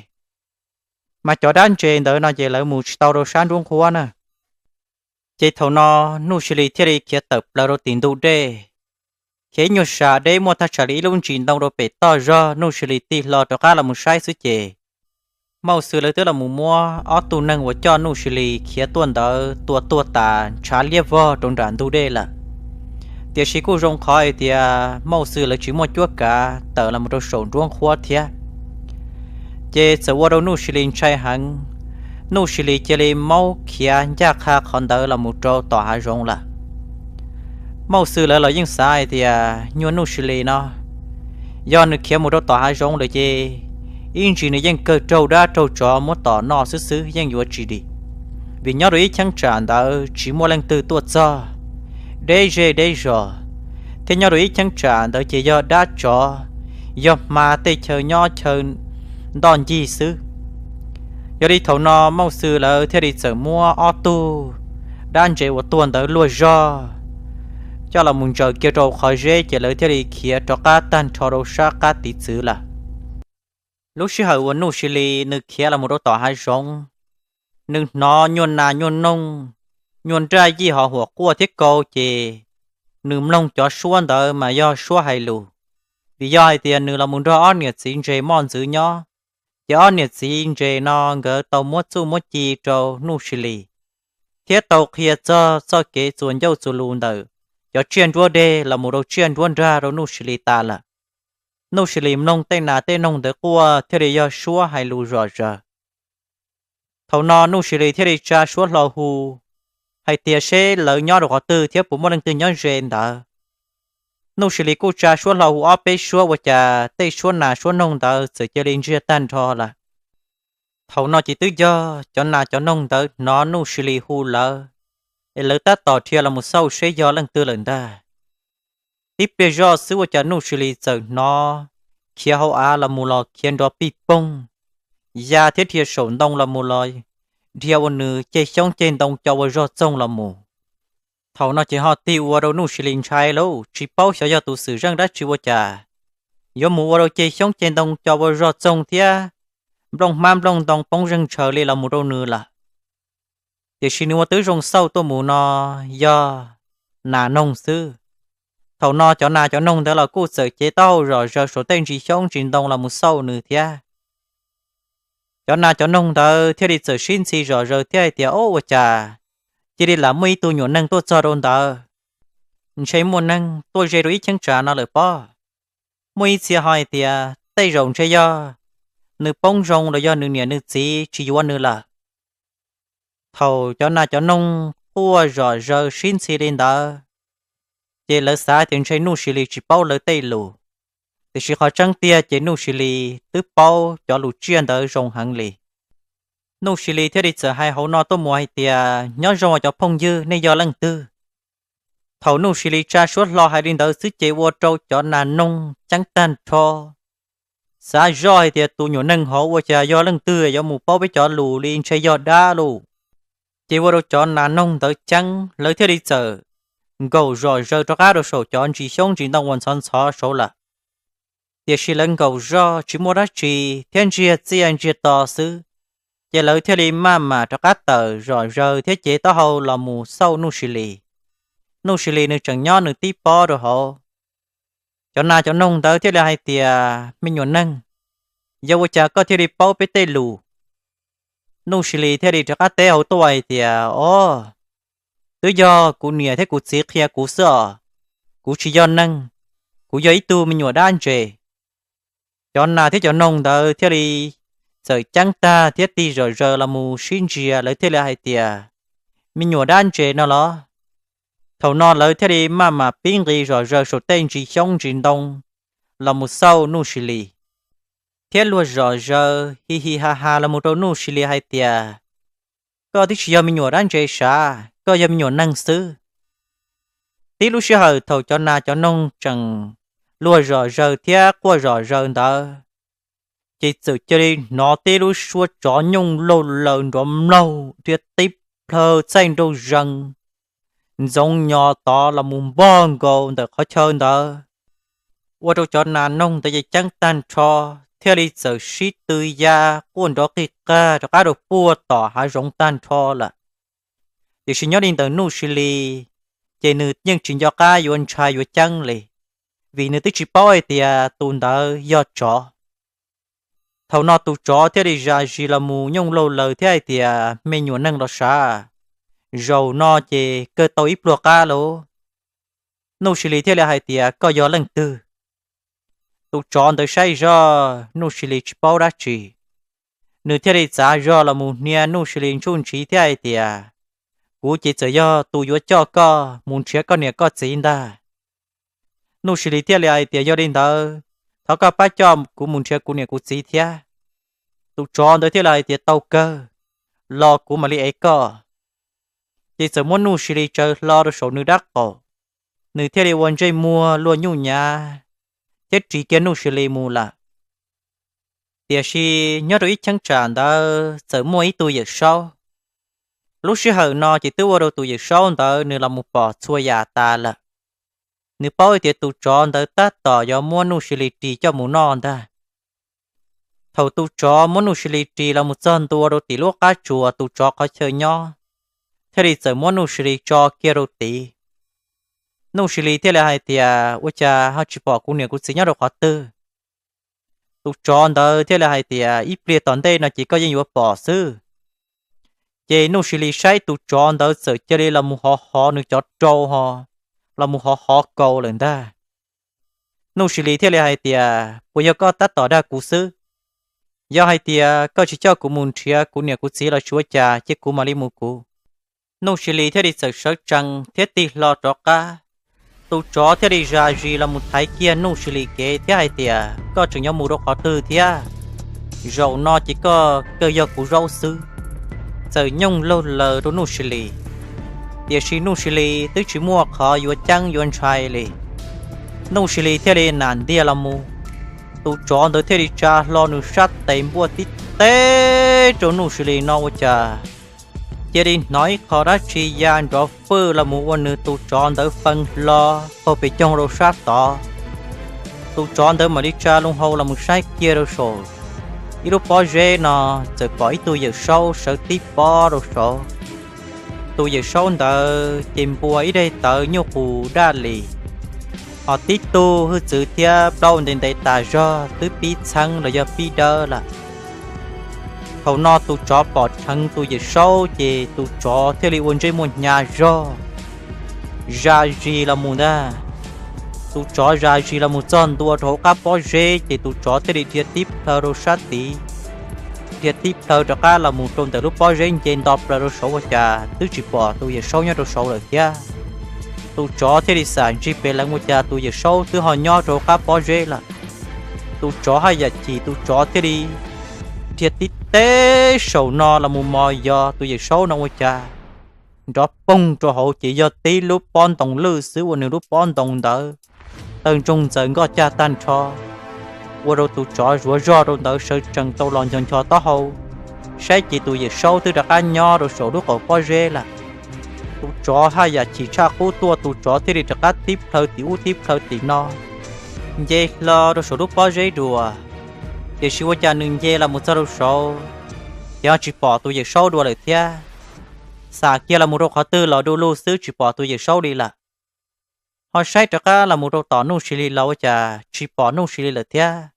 Mas cov dab ntses ntawd no ces lawv mus tsis tau rau sab nruab nqhuab na. Ces thaum no Nuj Sis Lis thiaj li khiav tawm plaws rau tim ntug dej, khiav ib nyuag sas deb muaj thaj tsam li ib lub ntsis ntoo rau pem toj zog, Nuj Sis Lis tig hlo rov qab los mus saib xwb ces Mauj Xwm lawv twb los mus muab ob tug neeg uas coj Nuj Sis Lis khiav tuaj ntawd tua tuag tas ntshav liab vog rau nram ntug dej lawm. Tiam sis kuj zoo qhov hais tias Mauj Xwm lawv tsis muaj cuab kav tawm los mus rau saum nruab nqhuab thiab. Ces txawm ua rau Nuj Sis Lis ntshai heev, Nuj Sis Lis cia li maub khiav ncaj qha qhov ntawd los mus rau tom hav zoov lawm. Mauj Xwm lawv los yeej xav hais tias nyuag Nuj Sis Lis no, yog nws khiav mus rau tom hav zoov lawm ces ib ntsis nws yeej kawg raug dab raug tsov muab tom noj xwb xwb yeej yuav tsis dim. Vim nyob rau ib cheeb tsam ntawd tsis muaj leej twg tuaj txog, deb zej deb zos, thiab nyob rau ib cheeb tsam ntawd ces yog dab tsov, yog hma tej chaw nyob chaw ntoj ncig xwb. Yog li thaum no Mauj Xwm lawv thiaj li txawm muab ob tug dab ntses uas tuag ntawd luag zog coj los mus ntsaws kiag rau qhov zeb ces lawv thiaj li khiav rov qab tag nrho rau sab qab tiv txwv lawm. Lub sij hawm uas Nuj Sis Lis nws khiav los mus rau tom hav zoov, nws hnov nyuag nas nyuag noog, nyuag nraj yij hov huam quaj thiab kaus ces nws mloog cov suab ntawd mas yog suab hais lus. Vim yog hais tias nws los mus nrog ob niam txiv ntses moj ntxwv nyob, ces ob niam txiv ntses no nkawd tau muab txuj muab ci rau Nuj Sis Lis, thiab tau qhia txog txoj kev txuas ncauj txuas lus ntawm cov tsiaj nruab deg los mus rau tsiaj nruab nrag rau Nuj Sis Lis tas lawm. Nuj Sis Lis mloog tej nas tej noog ntawd quaj thiaj li yog suab hais lus zom zaws. Thaum no Nuj Sis Lis thiaj li tsa suab hlo hu hais tias seb lawv nyob rau qhov twg thiab puas muaj leej twg nyob ze ntawd. Nuj Sis Lis kuj tsa suab hlo hu ob peb suab ua cas tej suab nas suab noog ntawd txawm cia li ntsiag tag nrho lawm. Thaum no ces twb yog cov nas cov noog ntawd hnov Nuj Sis Lis hu lawv, es lawv tab tom dhia los mus xauj seb yog leej twg lawm ntag. Tib pliag zoj xwb ua cas Nuj Sis Lis txawm hnov khiav hauv av los mus los khiav nrov pij poog, ya thiab dhia saum ntoo los mus los dhia ua nws ceg xyoob ceg ntoo co ua zog txoog los mus. Thaum no ces ho tig ua rau Nuj Sis Lis ntshai lauj, tsis paub xyov yog tus xwm zeej dab tsi ua cas yuav mus ua rau ceg xyoob ceg ntoo co ua zog txoog thiab nplooj hmab nplooj ntoo poob zeeg ntshaws li los mus rau nws lawm. Tiam sis nws ua tib zoo xauj tuaj mus no yog nas noog xwb. Thaum no cov nas cov noog ntawd los kuj txawm cev taub hau zom zaws saum tej ntsis xyoob ntsis ntoo los mus xauj nws thiab. Cov nas cov noog ntawd thiaj li txawm sib ntxhi zom zaws thiab hais tias, Ob, ua cas cia li lam muaj ib tug nyuam neeg tuaj txog rau ntawd? Ntshe muaj neeg tuaj ze rau ib cheeb tsam no lawm pob. Muaj ib txhia ho hais tias tej zaum ntshe yog nws poob zoo los yog nws niam nws txiv tsis yuav nws lawm. Thaum cov nas cov noog quaj zom zaws sib ntxhi li ntawd, ces lawv xav tias ntshe Nuj Sis Lis tsis paub lawv tej lus, tiam sis qhov tseeb tiag ces Nuj Sis Lis twb paub cov lus tsiaj ntawd zoo heev li. Nuj Sis Lis thiaj li txawm hais hauv no tuaj mus hais tias, Nyob zoo cov phooj ywg, nej yog leej twg? Thaum Nuj Sis Lis tsa suab hlo hais li ntawd xwb ces ua rau cov nas noog ceeb tag nrho, xav zoj hais tias tus nyuam neeg hov ua cas yog leej twg yuav mus paub peb cov lus li, ntshe yog dab lauj. Ces ua rau cov nas noog ntawd ceeb, lawv thiaj li txawm nkaum zom zaws rov qab rau saum cov ntsis xyoob ntsis ntoo uas ntxhov ntxhov saud lawm. Tiam sis lawv nkaum zoj tsis muaj dab tsi thiab ntsiag txiaj ntsiag to xwb, ces lawv thiaj li maj mam rov qab tawm zom zaws thiab cev taub hau los mus xauj Nuj Sis Lis. Nuj Sis Lis nws tseem nyob nws tib pob rau hauv. Cov nas cov noog ntawd thiaj li hais tias, Me nyuam neeg, yog ua cas koj thiaj li paub peb tej lus? Nuj Sis Lis thiaj li rov qab teb hauv tuaj hais tias, Ob, twb yog kuv niam thiab kuv txiv qhia kuv xwb os. Kuv tsis yog neeg, kuv yog ib tug me nyuam dab ntses. Cov nas thiab cov noog ntawd thiaj li txawm ceeb tag thiab tig zom zaws los mus sib ntsia, lawv thiaj li hais tias, Me nyuam dab ntses no los? Thaum no lawv thiaj li maj mam pib nqis zom zaws saum tej ntsis xyoob ntsis ntoo los mus xauj Nuj Sis Lis, thiab luag zom zaws hi hi ha ha los mus rau Nuj Sis Lis hais tias, Koj twb tsis yog me nyuam dab ntses sav, koj yog me nyuam neeg xwb. Tib lub sij hawm thaum cov nas cov noog tseem luag zom zaws thiab quaj zom zaws ntawd, ces txawm cia li hnov tib lub suab tsov nyooj laug laws nrov mlaug dhia tib plhaw txaij nraug zees ntxoov nyos tod los mus npog nkaus ntawm qhov chaw ntawd, ua rau cov nas noog ntawd ces ceeb tag nrho, thiaj li txawm sib tw ya quaj nrov qig qag rov qab rau puag tom hav zoov tag nrho lawm. Tiam sis nyob li ntawm Nuj Sis Lis, ces nws yeej tsis nco qab yuav ntshai yuav ceeb li, vim nws twb tsis paub hais tias tus ntawd yog tsov. Thaum no tus tsov thiaj li zam zis los mus nyooj laug laws thiab hais tias, Me nyuam neeg los sav, zaum no ces kawg tau ib pluag qab lauj. Nuj Sis Lis thiaj li hais tias, Koj yog leej twg? Tus tsov ntawd saib zoj Nuj Sis Lis tsis paub dab tsi, nws thiaj li txav zog los mus hnia Nuj Sis Lis ntsuj ntshiv thiab hais tias, Kuv ces txawm yog tus yuav coj koj mus nrhiav koj niam koj txiv ntag. Nuj Sis Lis thiaj li hais tias, Yog li ntawd, thov koj pab coj kuv mus nrhiav kuv niam kuv txiv thiab. Tus tsov ntawd thiaj li hais tias, Tau kawg, los kuv mam li ev koj. Ces txawm muab Nuj Sis Lis tsaws hlo rau saum nws dab qaum, nws thiaj li ua ntsej muag luaj nyuj nyav thiab ris kiag Nuj Sis Lis mus lawm. Tiam sis nyob rau ib cheeb tsam ntawd txawm muaj ib tug yawm saub. Lub sij hawm no ces twb ua rau tus yawm saub ntawd nws los mus pom txhua yam tas lawm. Nws paub tias tus tsov ntawd tab tom yuav muab Nuj Sis Lis ris coj mus noj ntag. Thaum tus tsov muab Nuj Sis Lis ris los mus txog ntua rau tim lub qab tsuas tus tsov qhov chaw nyob, thiaj li txawm muab Nuj Sis Lis tso kiag rau tid. Nuj Sis Lis thiaj li hais tias, Ua cas ho tsis pom kuv niam kuv txiv nyob rau qhov twg? Tus tsov ntawd thiaj li hais tias, Ib pliag tom ntej no ces koj yeej yuav pom xwb. Ces Nuj Sis Lis saib tus tsov ntawd txawm cia li los mus hov hov nws cov rau ho los mus hov hov kaus lawm ntag. Nuj Sis Lis thiaj li hais tias, Puas yog koj tab tom dag kuv xwb? Yog hais tias koj tsis coj kuv mus nrhiav kuv niam kuv txiv los tsis ua cas, cia kuv mam li mus kuv. Nuj Sis Lis thiaj li txawm sawv tsees thiab tig hlo rov qab. Tus tsov thiaj li zam zis los mus thaiv kiag Nuj Sis Lis kev thiab hais tias, Koj tseem yuav mus rau qhov twg thiab? Zaum no ces koj kawg yog kuv zaub xwb. Txawm nyooj laug laws rau Nuj Sis Lis, tiam sis Nuj Sis Lis twb tsis muaj qhov yuav ceeb yuav ntshai li. Nuj Sis Lis thiaj li nam ntiag los mus, tus tsov ntawd thiaj li tsa hlo nws sab tes npuaj tib teb rau Nuj Sis Lis no ua cas cia li hnov ib qho dab tsi ya nrov fwj los mus ua nws tus tsov ntawd fee hlo qaug pes coog rau sab tod. Tus tsov ntawd mam li tsa loo hau los mus saib kiag rau saum ib lub pob zeb no, txawm pom ib tug yawm saub sawv tib pob rau saud. Tus yawm saub ntawd ces npua ib daim tawv nyuj qus daj li, ho tib tug hwj txwv thiab plaub ntev ntev tas zog twb pib txheeb los yog pib dawb lawm. Thaum no tus tsov pom dheev tus yawm saub ces tus tsov thiaj li ua ntsej muag hnyav zog, zam zis los mus ntag. Tus tsov zam zis los mus txog ntua rau hauv qab pob zeb ces tus tsov thiaj li dhia tib plhaw rau sab tid, dhia tib plhaw rov qab los mus rau ntawm lub pob zeb nce nto plaws rau saud ua cas twb tsis pom tus yawm saub nyob rau saud lawm thiab. Tus tsov thiaj li xam ntsig pem leev ua cas tus yawm saub twb ho nyob rau hauv qab pob zeb lawm. Tus tsov haj yam chim, tus tsov thiaj li dhia tib teb saum no los mus mos yos tus yawm saub no ua cas nrov poog rau hauv ces yog tib lub pob ntoo lwj xwb, ua nws lub pob ntoo ntawd tawg ntsoog ntxaws nkoj cag tag nrho, ua rau tus tsov zuav zog rau ntawd sawv tsees tau los ncho ncho taub hau saib ces tus yawm saub twb rov qab nyob rau saum lub qaum pob zeb lawm. Tus tsov haj yam chim tshaj qub tuaj, tus tsov thiaj li rov qab tib plhaw tim ub tib plhaw tim no, nce hlo rau saum lub pob zeb dua. Tiam sis ua cas nws nce los mus txog rau saud ces ho tsis pom tus yawm saub dua lawm thiab. Xam kiag los mus rau qhov twg los du lug xwb tsis pom tus yawm saub li lawm. Ho saib rov qab los mus rau tom Nuj Sis Lis los ua cas tsis pom Nuj Sis Lis lawm thiab.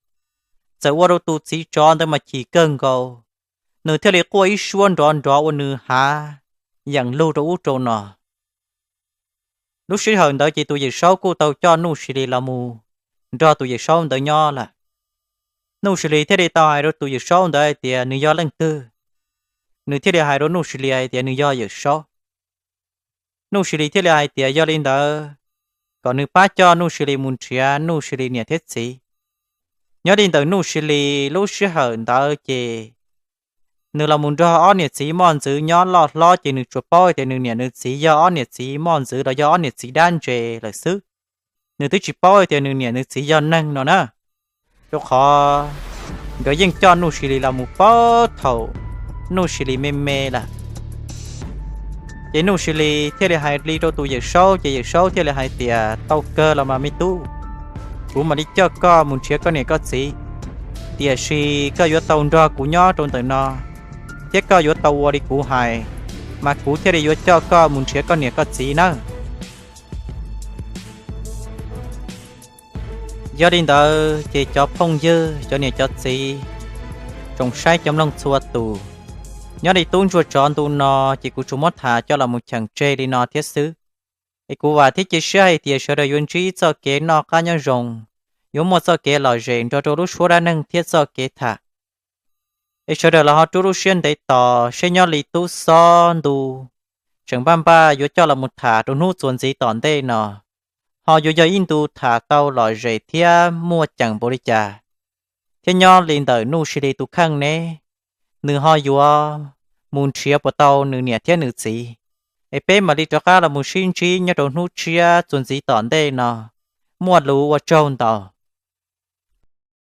Txawm ua rau tus txiv tsov ntawd mas chim kawg nkaus, nws thiaj li quaj ib suab nrov nrov ua nws hav yeem lug rau ub rau no. Lub sij hawm ntawd ces tus yawm saub kuj tau coj Nuj Sis Lis los mus nrog tus yawm saub ntawd nyob lawm. Nuj Sis Lis thiaj li tau hais rau tus yawm saub ntawd hais tias nws yog leej twg. Nws thiaj li hais rau Nuj Sis Lis hais tias nws yog yawm saub. Nuj Sis Lis thiaj li hais tias yog li ntawd, kom nws pab coj Nuj Sis Lis mus nrhiav Nuj Sis Lis niam thiab txiv. Nyob li ntawm Nuj Sis Lis lub sij hawm ntawd ces nws los mus nrog ob niam txiv moj ntxwv nyob loj hlob ces nws tsuas paub tias nws niam nws txiv yog ob niam txiv moj ntxwv los yog ob niam txiv dab ntse lawm xwb. Nws twb tsis paub tias nws niam nws txiv yog neeg no na, rau qhov nkawd yeej coj Nuj Sis Lis los mus puag thaum Nuj Sis Lis me me lawm. Ces Nuj Sis Lis thiaj li hais li rau tus Yawm Saub, ces Yawm Saub thiaj li hais tias, Tau kawg los mas me tub, kuv mam li coj koj mus nrhiav koj niam koj txiv, tiam sis koj yuav tau nrog kuv nyob rau ntawm no, thiab koj yuav tau ua li kuv hais, mas kuv thiaj li yuav coj koj mus nrhiav koj niam koj txiv nawb. Yog li ntawd ces cov phooj ywg, cov niam cov txiv, tsoom saib cov mloog txhua tus, nyob li tub ntsuag tsov ntu no ces kuv tsuas muab tham coj los mus cheem tseg li no thiab xwb. Es kuv vam thiab cia siab hais tias sawv daws yuav ntsib txoj kev noj qab nyob zoo, yuav muaj txoj kev lom zem nrog rau lub suab dab neeg thiab txoj kev tham. Es sawv daws los ho rub lub siab ntev tos seb nyob li tub xob ntu tseem npaj npaj yuav coj los mus tham rau hnub txuas ntxiv tom ntej no, ho yuav yog ib ntu tham tau lom zem thiab muaj ceem npaum li cas, thiab nyob li ntawm Nuj Sis Lis tus kheej ne, nws ho yuav mus nrhiav puas tau nws niam thiab nws txiv. Es peb mam li rov qab los mus sib ntsib nyob rau hnub tshiab txuas ntxiv tom ntej no. Muaj lus ua tsaug ntau.